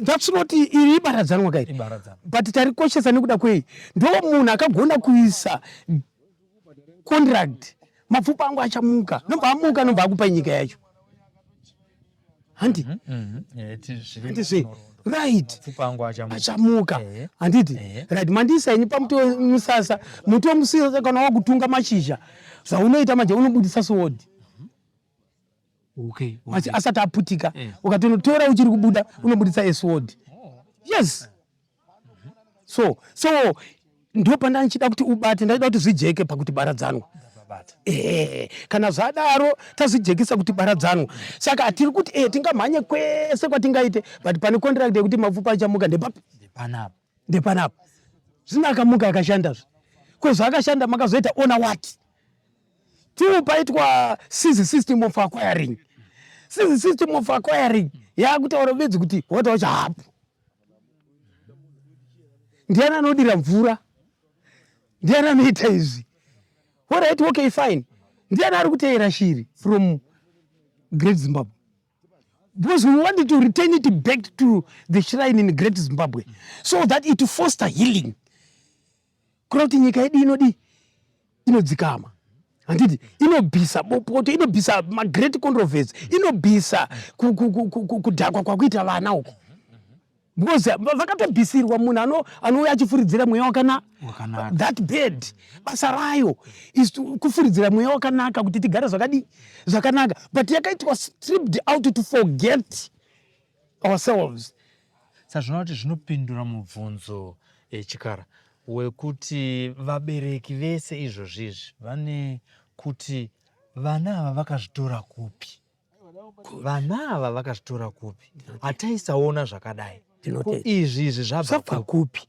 that's not iri ibaradzanwa kairi. Ibaradzanwa. But tarikoshesa nekuda kwei? Ndo munhu akagona kuisa contract, mapfupa angu achamuka, nobva amuka, nobva akupa nyika yacho, handi? Zviri Handizve? munhoroondo. Right. Mapfupa angu achamuka. Achamuka. Handiti? Right, mandiisa ini pamuti wemusasa. Muti wemusasa kana wakutunga mashizha, zvaunoita manje, unobudisa sword. Asati aputika. Ukatonotora uchiri kubuda, unobudisa a sword. Yes. So ndo pandandichida kuti ubate, ndaida kuti zvijeke pakuti baradzanwa. Ndabata. Kana zvadaro, tazvijekesa kuti baradzanwa, saka hatiri kuti tingamhanye kwese kwatingaite, but pane contract yekuti mapfupa achamuka ndepapi? Ndepanapa. Ndepanapa. Zvino akamuka, akashandazve kwezvaakashanda, makazoita ona what two paitwa seize system of acquiring. Seize system of acquiring yaakutaura bedzi kuti wataura chahapo, ndiani anodira mvura, ndiani anoita izvi? Alright, okay, fine. Ndiani ari kuteera shiri from Great Zimbabwe? Because we wanted to return it back to the shrine in Great Zimbabwe so that it foster healing, kureva kuti nyika yedu inodi inodzikama, handiti? Inobvisa bopoto, inobvisa magreat controversy, inobvisa kudhakwa kwakuita vana uko, because vakatobvisirwa munhu anouya achifuridzira mweya Wakanaka. That bird, basa rayo is kufuridzira mweya wakanaka kuti tigare zvakadi zvakanaka, but yakaitwa stripped out to forget ourselves. Saka zvinova kuti zvinopindura mubvunzo, Chikara, wekuti vabereki vese izvozvizvi vane kuti vana ava vakazvitora kupi? Vana ava vakazvitora kupi? Hataisaona zvakadai. Ndinotenda. Ko izvi zvabva Zvabva kupi?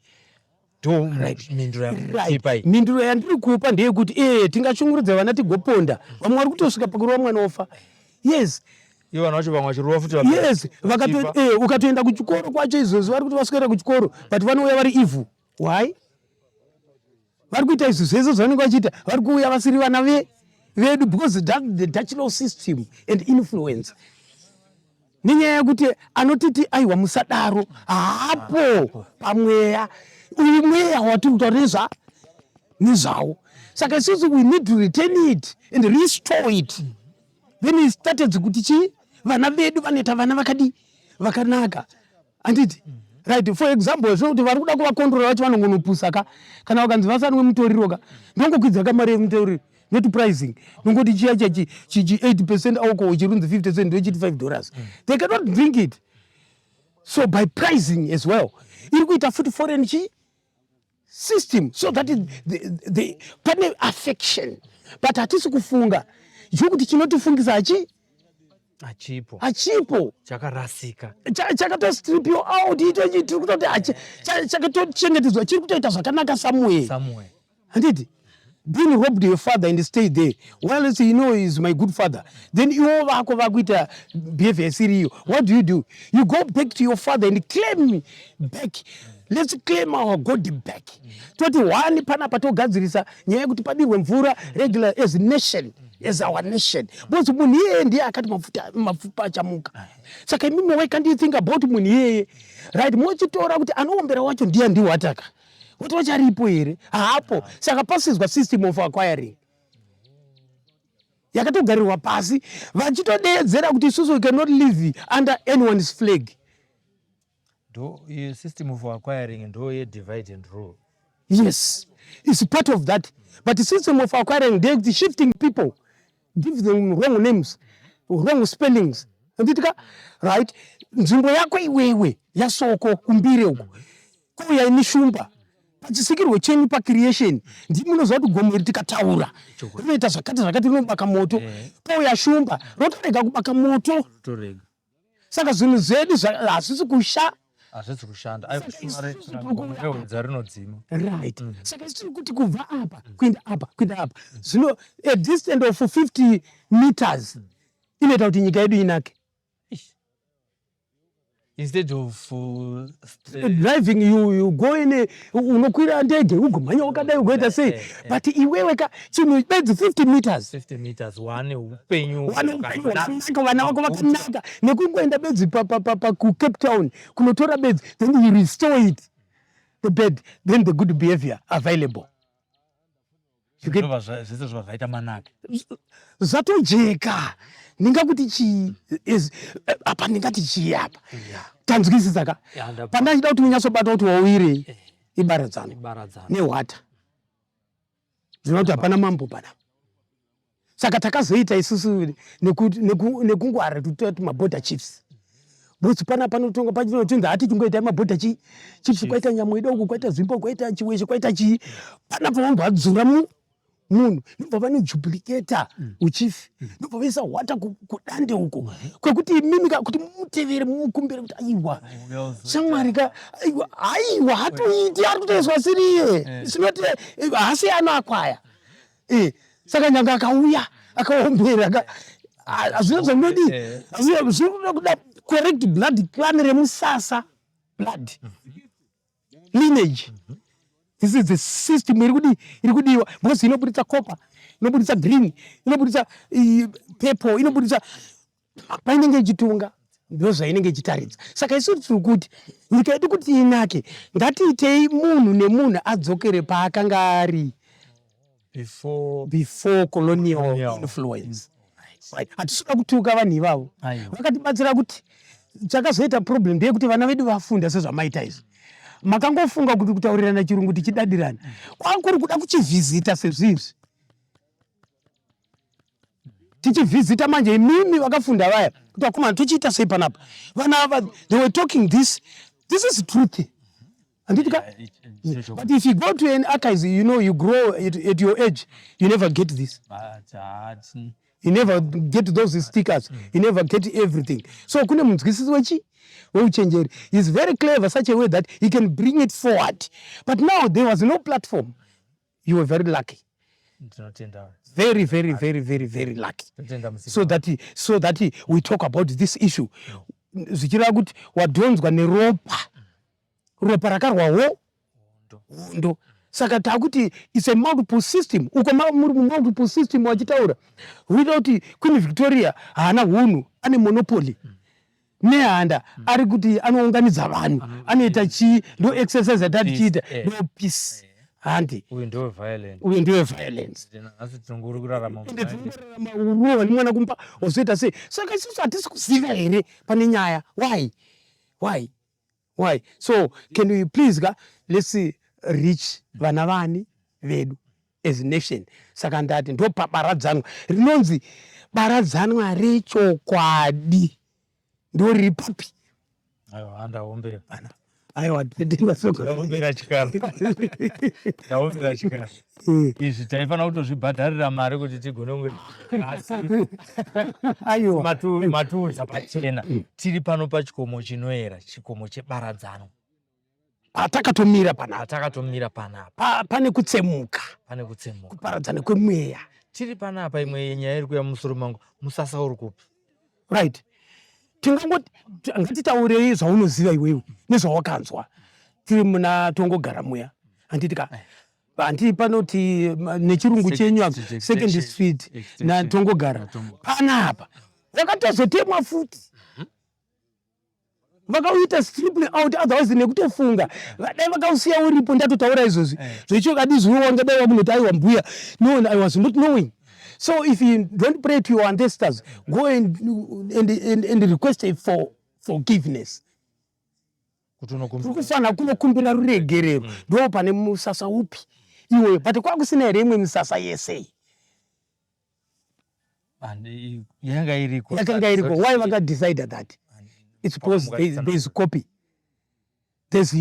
Ndo mhinduro yakutipa iyi. Mhinduro yandiri kupa ndeyekuti tingashungurudza vana, tigoponda vamwe, vari kutosvika pakurova mwana ofa. Yes. Ivo vana vacho vamwe vachirova futi. Yes. Ukatoenda kuchikoro kwacho izvozvi, vari kuti vaswera kuchikoro, but vanouya vari evil. Why vari kuita izvi zvese zvavanenge vachiita? Vari kuuya vasiri vana vedu because that, the Dutch law system and influence, nenyaya yekuti anotiti aiwa, musadaro, haapo pamweya uyu, mweya watiri kutaura nezvawo. Saka isusu we need to return it and restore it. Then he started kuti chii? Vana vedu vanoita vana vakadi vakanaka, handiti? Right, for example, zvekuti vari kuda kuvakontrora vacho vanongonopusa ka. Kana vakanzi vasanwe mutoriro ka, ndongokwidza ka mari yemutoriro, not pricing. Ndongoti chiya chiya chi chi chi 8% alcohol chirunzi 50 cent ndochiti $5. They cannot drink it. So by pricing as well, iri kuita futi foreign chi system so that pane affection, but hatisi kufunga zvekuti chinotifungisa hachi Achipo. Achipo. Chakarasika. Chakatostrip you out, ito tiri kutoti chakatochengetedzwa, chiri kutoita zvakanaka somewhere. Somewhere. Handiti? Being robbed your father and stay there while you know is my good father, then iwo vako vakuita behavior isiri iyo. What do you do? You go back to your father and claim back. Let's claim our God back. Toti one panapa togadzirisa nyaya yekuti padirwe mvura regular as nation, as our nation, because munhu iyeye ndiye akati mafuta mapfupa achamuka. Saka imimi, why can't you think about munhu iyeye? Right, mochitora kuti anoombera wacho ndiye ndiwataka kuti wacharipo here? Haapo. Saka pasizwa system of acquiring yakatogarirwa pasi, vachitodeedzera kuti isusu we cannot live under anyone's flag. Ndo iyo system of acquiring, ndo ye divide and rule. Yes, it's part of that, but the system of acquiring ndeyekuti shifting people, give them wrong names, wrong spellings, anditika? Right, nzvimbo yako iwewe yasoko kumbire uko kuuya ini shumba pachisikirwo chenyu pacreation, ndimi munoziva kuti gomo iri tikataura rinoita zvakati zvakati, rinobaka moto. Pouya shumba, rotorega kubaka moto. Torega. Saka zvinhu zvedu hazvisi kusha. Hazvisi kushanda. Aiwedza rinodzima. Right, saka isi tiri kuti kubva apa kuenda apa kuenda apa, zvino a distance of 50 meters inoita kuti nyika yedu inake. Instead of driving, you go in unokwira ndege, ugomhanya wakadai, ugoita sei, but iwewe ka chinhu bedzi 50 meters. 50 meters, wane upenyu. Wane upenyu hwakanaka, vana vako vakanaka, nekungoenda bedzi kuCape Town kunotora bedzi, then you restore it, the bed, then the good behavior available. You get Zvova zvese zvova zvaita manaka. Zvatojeka. Ndingakuti chii apa? Ndingati chii apa? Tanzwisisa ka? Ya, Pandachida kuti unyatsobata kuti wauirei, ibaradzano. Ibaradzano. Nehwata zvinova kuti hapana mambo panapa. Saka takazoita isusu nekungwara kuti maborder chiefs, because pana panotonga pachinochinzi hati chingoitai maborder chiefs. Kwaita Nyamweda uku, kwaita Zvimbo, kwaita Chiweshe, kwaita chii panapa. Vambwa vadzura munhu, ndobva vanoduplicata uchief, ndobva vaisa hwata kudande uko kwekuti imimi ka kuti mumutevere, mumukumbire kuti aiwa shamwari ka, aiwa, aiwa, hatoiti, ari kutoiswa siriye. Sinoti hasi anoakwaya. Saka nyange akauya akaombera ka, hazvino zvandodi, zvinoda kuda correct blood clan remusasa, blood lineage. This is the system iri kudi iri kudiwa, because inobuditsa copper, inobuditsa green, inobuditsa purple, inobuditsa painenge ichitunga, ndo zvainenge ichitaridza. Saka isu tiri kuti nyika yedu kuti inake, ngatiitei munhu nemunhu adzokere paakanga ari before, before colonial Colonial. influence. Right. Hatisi kuda kutuka vanhu ivavo. Aiwa. Vakatibatsira. Kuti chakazoita problem ndeyekuti vana vedu vafunda sezvamaita izvi, makangofunga kuti kutaurirana chirungu tichidadirana, kwakuri kuda kuchivhizita sezvizvi tichivhizita. Manje imimi vakafunda vaya kuti vakomana tochiita sei panapa? Vana ava, they were talking this, this is truth, handiti ka? But if you go to an archives, you know, you grow at your age, you never get this, you never get those stickers, you never get everything. So kune munzwisisi wechi weuchenjeri is very clever, such a way that he can bring it forward, but now there was no platform. You were very lucky. Ndinotenda. Very, very, very, very, very lucky. Tinotenda musiki. So that we talk about this issue, zvichireva kuti wadhonzwa neropa, ropa rakarwawo hondo. Saka takuti it's a multiple system uko muri mumultiple system, wachitaura huita kuti Queen Victoria haana hunhu, ane monopoly. Nehanda ari kuti anounganidza vanhu, anoita chii, ndo exercise yatatichiita. Peace, ndo peace, handi? Uyu ndewe violence. Uyu ndiwe violence. Nhasi tinongori kurarama. Ende tinorarama urohwa nemwana kumba, wazoita sei? Saka isusu hatisi kuziva here pane nyaya? Why, why? Why? So can we please ka, let's reach vana vani vedu as nation. Saka ndati ndopabaradzanwa rinonzi baradzanwa rechokwadi, ndoriri papi? Aiwa, ndaombera. Aiwa. Ndaombera chikara, ndaombera chikara. Izvi taifanira kutozvibhadharira mari kuti tigone kunge, asi Aiwa. Matiudza pachena. Tiri pano pachikomo chinoera, chikomo chebaradzano. Patakatomira panapa. Patakatomira panapa. Pane kutsemuka. Pane kutsemuka. Kuparadzana kwemweya. Tiri panapa, imwe nyaya iri kuya mumusoro mangu, musasa uri kupi? Right, tingangoti ngatitaurei zvaunoziva iwewe nezvawakanzwa. Tiri muna Tongogara muya, handiti ka? Handi panoti nechirungu chenyu apa, Second Street naTongogara panapa vakatozotemwa futi, vakauita strip out. Otherwise nekutofunga dai vakausiya uripo, ndatotaura izvozvi zvechokwadi, zviwe wangadai wakunoti, "Aiwa mbuya, no, I was not knowing." So if you don't pray to your ancestors, go and request for forgiveness. Kuti unokumbira. Tiri kufanira kunokumbira ruregerero. Ndo pane musasa upi iwoyo? But kwakusina here imwe misasa yese? Yanga iriko. Yakanga iriko. Why vakadecide that? It's because there's copy, there's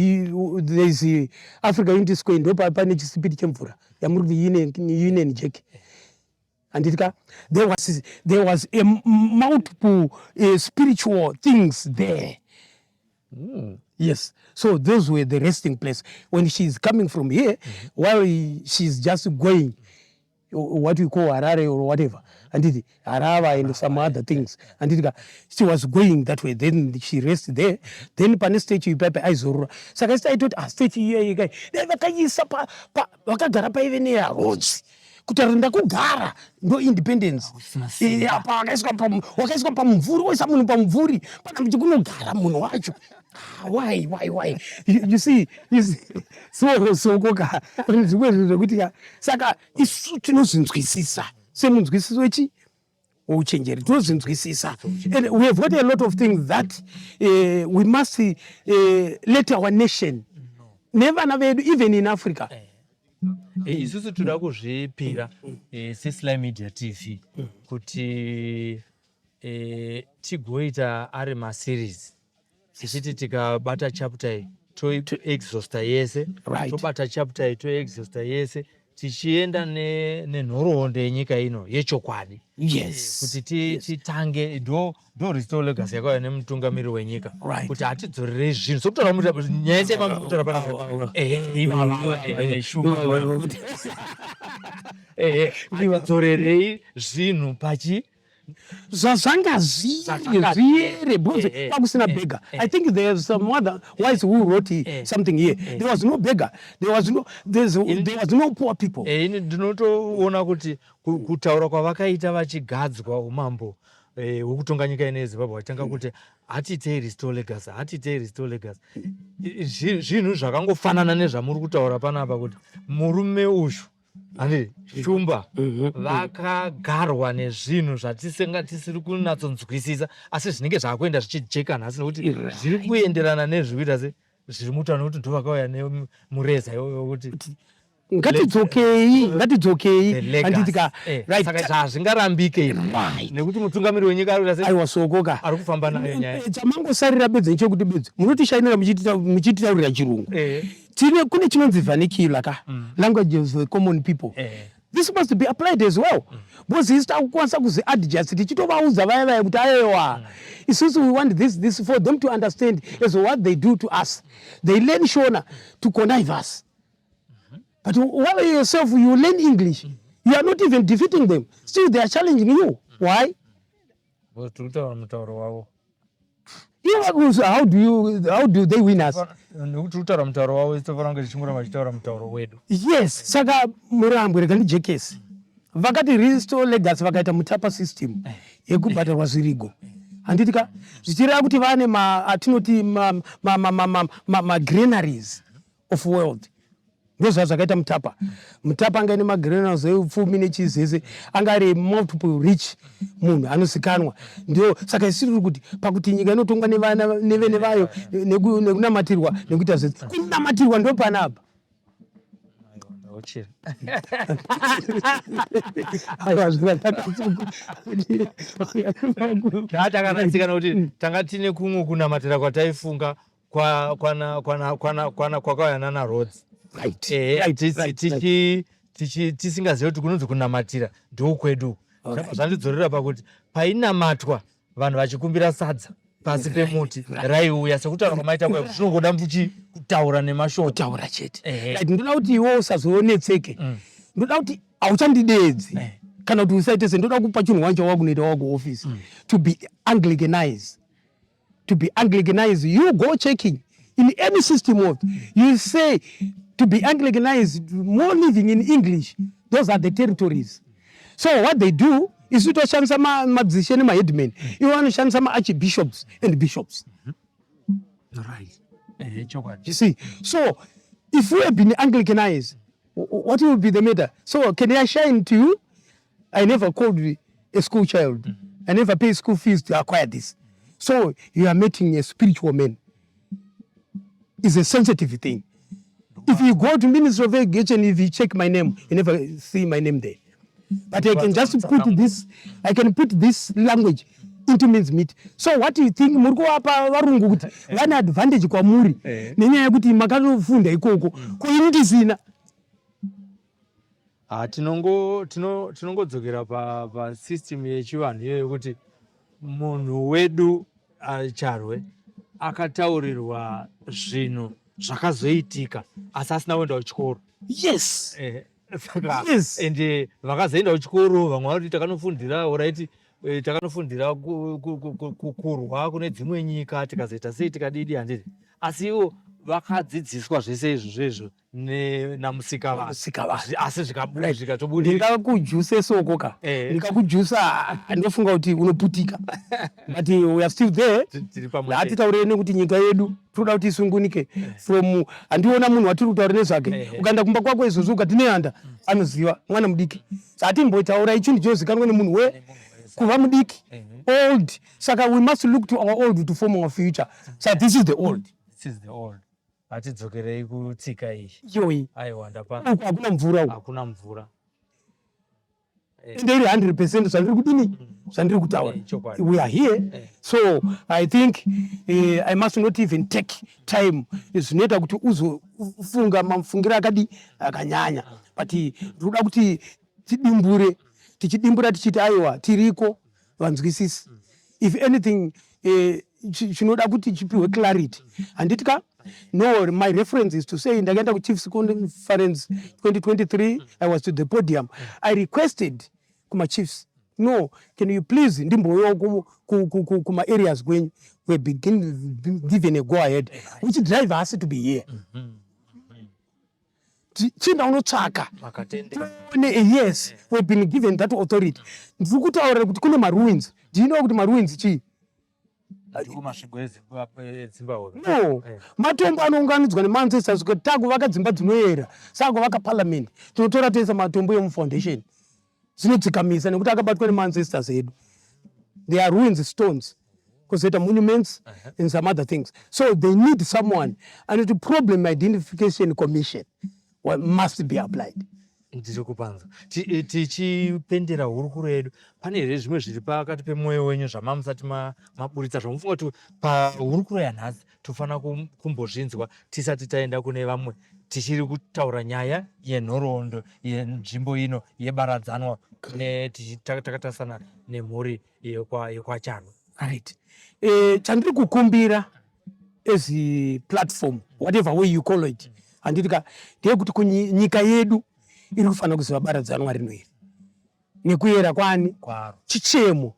Africa Unity Square, ndo pane chisipiti chemvura yamuri kuti Union Jack, handiti ka? There was a multiple spiritual things there. Yes, so those were the resting place when she's coming from here, while she's just going what we call Harare or whatever, handiti, Harava and some other things, handiti ka? She was going that way, then she rest there. Then pane statue ipaipa aizorora. Saka isi taitoti, ah, statue iyoyi kai dai vakaisa vakagara paive neyaRhodes, kutaura ndakugara ndo independence. Hausina simba. Apa wakaiswa pamumvuri, woisa munhu pamumvuri pana kuti kunogara munhu wacho. Ah, why? You see, so sokoka zvimwe zvinhu zvekuti ka, saka isu tinozvinzwisisa semunzwisiso wechi wouchenjeri, tinozvinzwisisa, and we have got a lot of things that we must let our nation nevana vedu, even in Africa. Isusu toda kuzvipira seSly Media TV kuti tigoita ari maseries, tichiti tikabata chapter iyi toexhausta yese, tobata chapter iyi toexhausta yese, tichienda nenhoroondo yenyika ino yechokwadi, kuti titange ndo restore legacy yakauya nemutungamiri wenyika, kuti hatidzorerei zvinhu sokutaura nyaya yese yamamutaura panapa. Ehe, ivava, ehe, shuwa. Ehe, hatidzorerei zvinhu pachi Zvazvanga zviri Zvazvanga zviyere, because kwakusina beggar. I think there's some other wise who wrote something here. There was no beggar, there was no poor people. Ini ndinotoona kuti kutaura kwavakaita vachigadzwa umambo hwekutonga nyika ino yeZimbabwe, vachitanga kuti hatiitei restore legacy, hatiitei restore legacy, zvinhu zvakangofanana nezvamuri kutaura panapa, kuti murume uyu, handi Shumba, vakagarwa nezvinhu zvatisenga tisiri kunatsonzwisisa, asi zvinenge zvaakuenda zvichijeka nhasi, nekuti zviri kuenderana nezvikuita se zviri mutaura, nekuti ndo vakauya nemureza iwoyo kuti Ngatidzokei, ngatidzokei. The legacy. Handiti ka? Right. Saka zvazvingarambike izvi, nekuti mutungamiri wenyika ari kuita sei? Aiwa, sokoka. Ari kufamba nayo nyaya. Chamangosarira bedzi nechekuti bedzi munotishainira muchititaurira chirungu. Tine kune chinonzi vernacular ka, language of the common people. This must be applied as well, because isu takukwanisa kuziadjust tichitovaudza vaya vaya kuti aiwa, isusu we want this, this, for them to understand as what they do to us. They learn Shona to connive us, but while yourself you learn English, you are not even defeating them. Still they are challenging you. Why? Because tiri kutaura mutauro wavo. Ivo, how do they win us? Nekuti tiri kutaura mutauro wavo, tofanira kunge tichingoramba tichitaura mutauro wedu. Yes, saka Murambwe, rega ndijekese. Vakati restore legacy, vakaita Mutapa system yekubhadharwa zvirigo, handiti ka? Zvichireva kuti vane atinoti magranaries of wealth. Ndozvazvakaita Mutapa. Mutapa anga ine magranules eupfumi nechizese, anga ari multiple rich munhu anozikanwa. Ndio saka isu tiri kuti pakuti nyika inotongwa nevana nevene vayo nekunamatirwa nekuita zvese. Kunamatirwa ndopanapa. Takanatsikana kuti tanga tine kumwe kunamatira kwataifunga kwakauya nana Rhodes. Tisingazive kuti kunonzi kunamatira ndokwedu. Zvandidzorera pakuti painamatwa vanhu vachikumbira sadza pasi pemuti raiuya sekutaura kwamaita kwayo zvinongoda mbuchi kutaura nemashoko kutaura chete. Right, ndoda kuti iwe usazonetseke. Ndoda kuti hauchandideedzi eh. kana kuti usaite se ndoda kupa chinhu wancha wakunoita wakuoffice to be anglicanized, to be anglicanized. You go checking in any system of you say to be anglicanized, more living in English. Those are the territories. So what they do, isu toshandisa madzishe nemaheadman, ivo vanoshandisa maarchbishops and bishops. Right. You see, so if we have been anglicanized, what will be the matter? So can I shine to you? I never called a school child. I never pay school fees to acquire this. So you are meeting a spiritual man. It's a sensitive thing. If you go to Ministry of Education, if you check my name, you never see my name there. But I can just put this, I can put this language into means meat. So what do you think? Muri kuvapa varungu kuti vane advantage kwamuri nenyaya yekuti makatofunda ikoko, ko ini ndisina. Ah, tinongodzokera pasystem yechivanhu iyoyo yekuti munhu wedu Charwe akataurirwa zvinhu zvakazoitika asi asina kuenda kuchikoro. Saka ende vakazoenda kuchikoro vamwe vanoti takanofundira alright, takanofundira kurwa kune dzimwe nyika tikazoita sei tikadidi handiti, asi ivo vakadzidziswa zvese izvozvo izvo namusikavanhu. Asi zvikabuda zvikatobudirira. Ndingakujuse soko ka, ndikakujusa ndofunga kuti unoputika, but we are still there. Tiri pamwe. Hatitaurire nekuti nyika yedu tinoda kuti isungunike from handiona munhu watiri kutaura nezvake. Ukaenda kumba kwako izvozvo ukati nehanda anoziva mwana mudiki, hatimbotaura chinhu chinozikanwa nemunhu we kuva mudiki old. Saka we must look to our old to form our future. So this is the old. This is the old. Hatidzokerei kutsika iyi. Iyoyi. Aiwa, ndapa. Uku hakuna mvura uku. Hakuna mvura. Ende iri 100% zvandiri kudini, zvandiri kutaura. Chokwadi. We are here. So I think I must not even take time zvinoita kuti uzofunga mafungiro akadi akanyanya, but ndinoda kuti tidimbure, tichidimbura tichiti aiwa, tiriko vanzwisisi. If anything chinoda kuti chipiwe clarity, handiti ka? No, my reference is to say ndakaenda kuchiefs conference 2023. I was to the podium. I requested kumachiefs, no, can you please ndimbouyawo kuma-areas kwenyu? We begin given a go ahead which drive has to be here. Chinda unotsvaka. Makatendera. Yes, we've been given that authority. Ndiri kutaurira kuti kune maruins. Do you know kuti maruins chii? Ndiko masvingo eZimbabwe. No, matombo anounganidzwa nemaancestors kuti takuvaka dzimba dzinoyera. Saka kuvaka parliament tinotora toisa matombo emufoundation, zvinodzikamisa nekuti akabatwa nemaancestors edu. They are ruins stones, kuzoita monuments and some other things. So they need someone anoti problem identification commission must be applied. Ndiri kupanza. Tichipendera hurukuro yedu, pane here zvimwe zviri pakati pemwoyo wenyu zvamamusati maburitsa zvamufunga kuti pahurukuro yanhasi tofanira kumbozvinzwa tisati taenda kune vamwe, tichiri kutaura nyaya yenhoroondo yenzvimbo ino yeBaradzanwa takatarisana nemhuri yekwaCharwe? Right, chandiri kukumbira as a platform, whatever way you call it, handiti ka, ndeyekuti nyika yedu iri kufanira kuziva Baradzanwa rino iri nekuyera kwani. Kwaro. Chichemo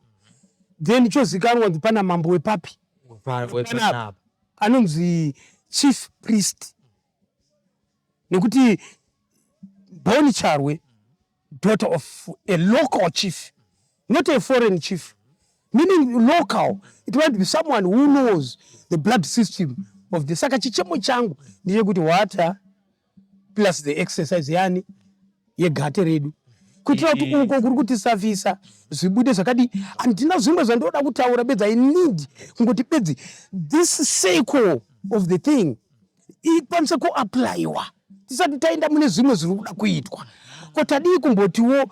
then chozikanwa kuti pana mambo wepapi. Wepanapa. Anonzi chief priest, nekuti Boni Charwe, daughter of a local chief, not a foreign chief, meaning local. It might be someone who knows the blood system of the. Saka chichemo changu ndechekuti water. Plus the exercise yani yegate redu, kuitira kuti uko kuri kutisafisa zvibude zvakadii. Handina zvimwe zvandoda kutaura bedzi, I need kungoti bedzi this circle of the thing ikwanise kuapplyiwa tisati taenda mune zvimwe zviri kuda kuitwa. Ko tadii kumbotiwo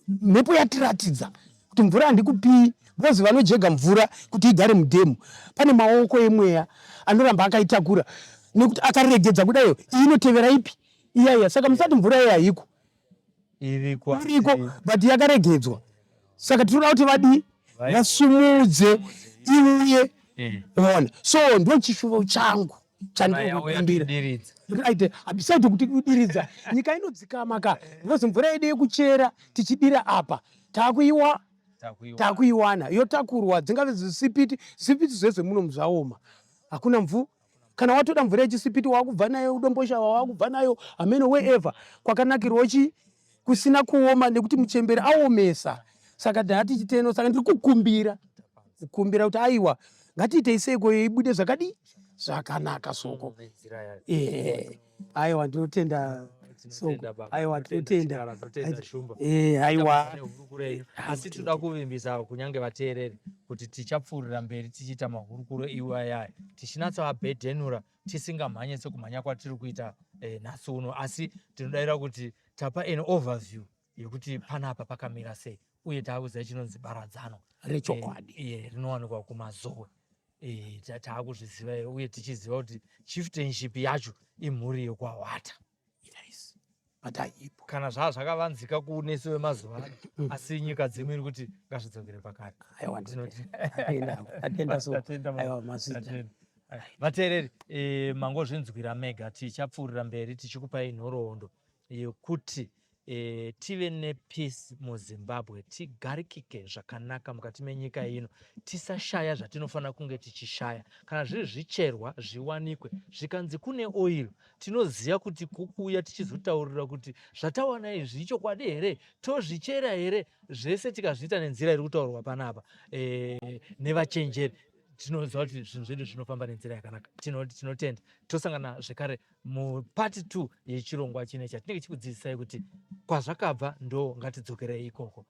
mhepo yatiratidza kuti mvura handikupii, because vanojega mvura kuti igare mudhemu, pane maoko emweya anoramba akaitakura, nekuti akaregedza kudayo, iyi inotevera ipi iyaiya. Saka musati mvura iyi haiko. Iriko. Iriko, but yakaregedzwa. Saka tinoda kuti vadii? Vasumudze iuye. Ona, so ndo chishuvo changu chandinokumbira. Diridza. Right, habisaiti kuti kudiridza nyika inodzikama ka, because mvura yedu yekuchera tichidira apa taakuiwa, takuiwana yotakurwa, dzingave zvisipiti zvisipiti zvezve muno zvaoma, hakuna mvu. Kana watoda mvura yechisipiti, wakubva nayo Domboshava, wakubva nayo hameno wherever kwakanakirwawo chi kusina kuoma, nekuti muchembere aomesa. Saka ndati chiteno, saka ndiri kukumbira kuti aiwa, ngatiitei seiko ibude zvakadii, zvakanaka soko. Aiwa, ndinotenda soko. Aiwa, tinotenda. Aiwa. Nehurukuro yenyu, asi tinoda kuvimbisa kunyange vateereri kuti tichapfuurira mberi tichiita mahurukuro iwayaya, tichinatsoabhedhenura, tisingamhanye sekumhanya kwatiri kuita nhasi uno. Asi tinodayira kuti tapa an overview yekuti panapa pakamira sei, uye taakuziva chinonzi baradzano rechokwadi. Rinowanikwa kuMazowe. Taakuzviziva, uye tichiziva kuti chieftainship yacho imhuri yekwaHwata. Yes, but haipo. Kana zvaa zvakavanzika kunesu vemazuva ano, asi nyika dzimwe iri kuti ngazvidzokere pakare. Aiwa, atenda, atenda so. Tatenda, baba. Aiwa, mazita. Tatenda. Vateereri, mangozvinzwira mega. Tichapfuurira mberi tichikupai nhoroondo yekuti tive nepeace muZimbabwe, tigarikike zvakanaka mukati menyika ino, tisashaya zvatinofanira kunge tichishaya. Kana zviri zvicherwa, zviwanikwe. Zvikanzi kune oil, tinoziva kuti kukuuya tichizotaurira kuti zvatawana izvi ichokwadi here, tozvichera here. Zvese tikazviita nenzira iri kutaurwa panapa nevachenjeri, tinoziva kuti zvinhu zvedu zvinofamba nenzira yakanaka. Tinotenda, tosangana zvekare mupart 2 yechirongwa chine chatinenge chikudzidzisai kuti kwazvakabva ndo ngatidzokerei ikoko.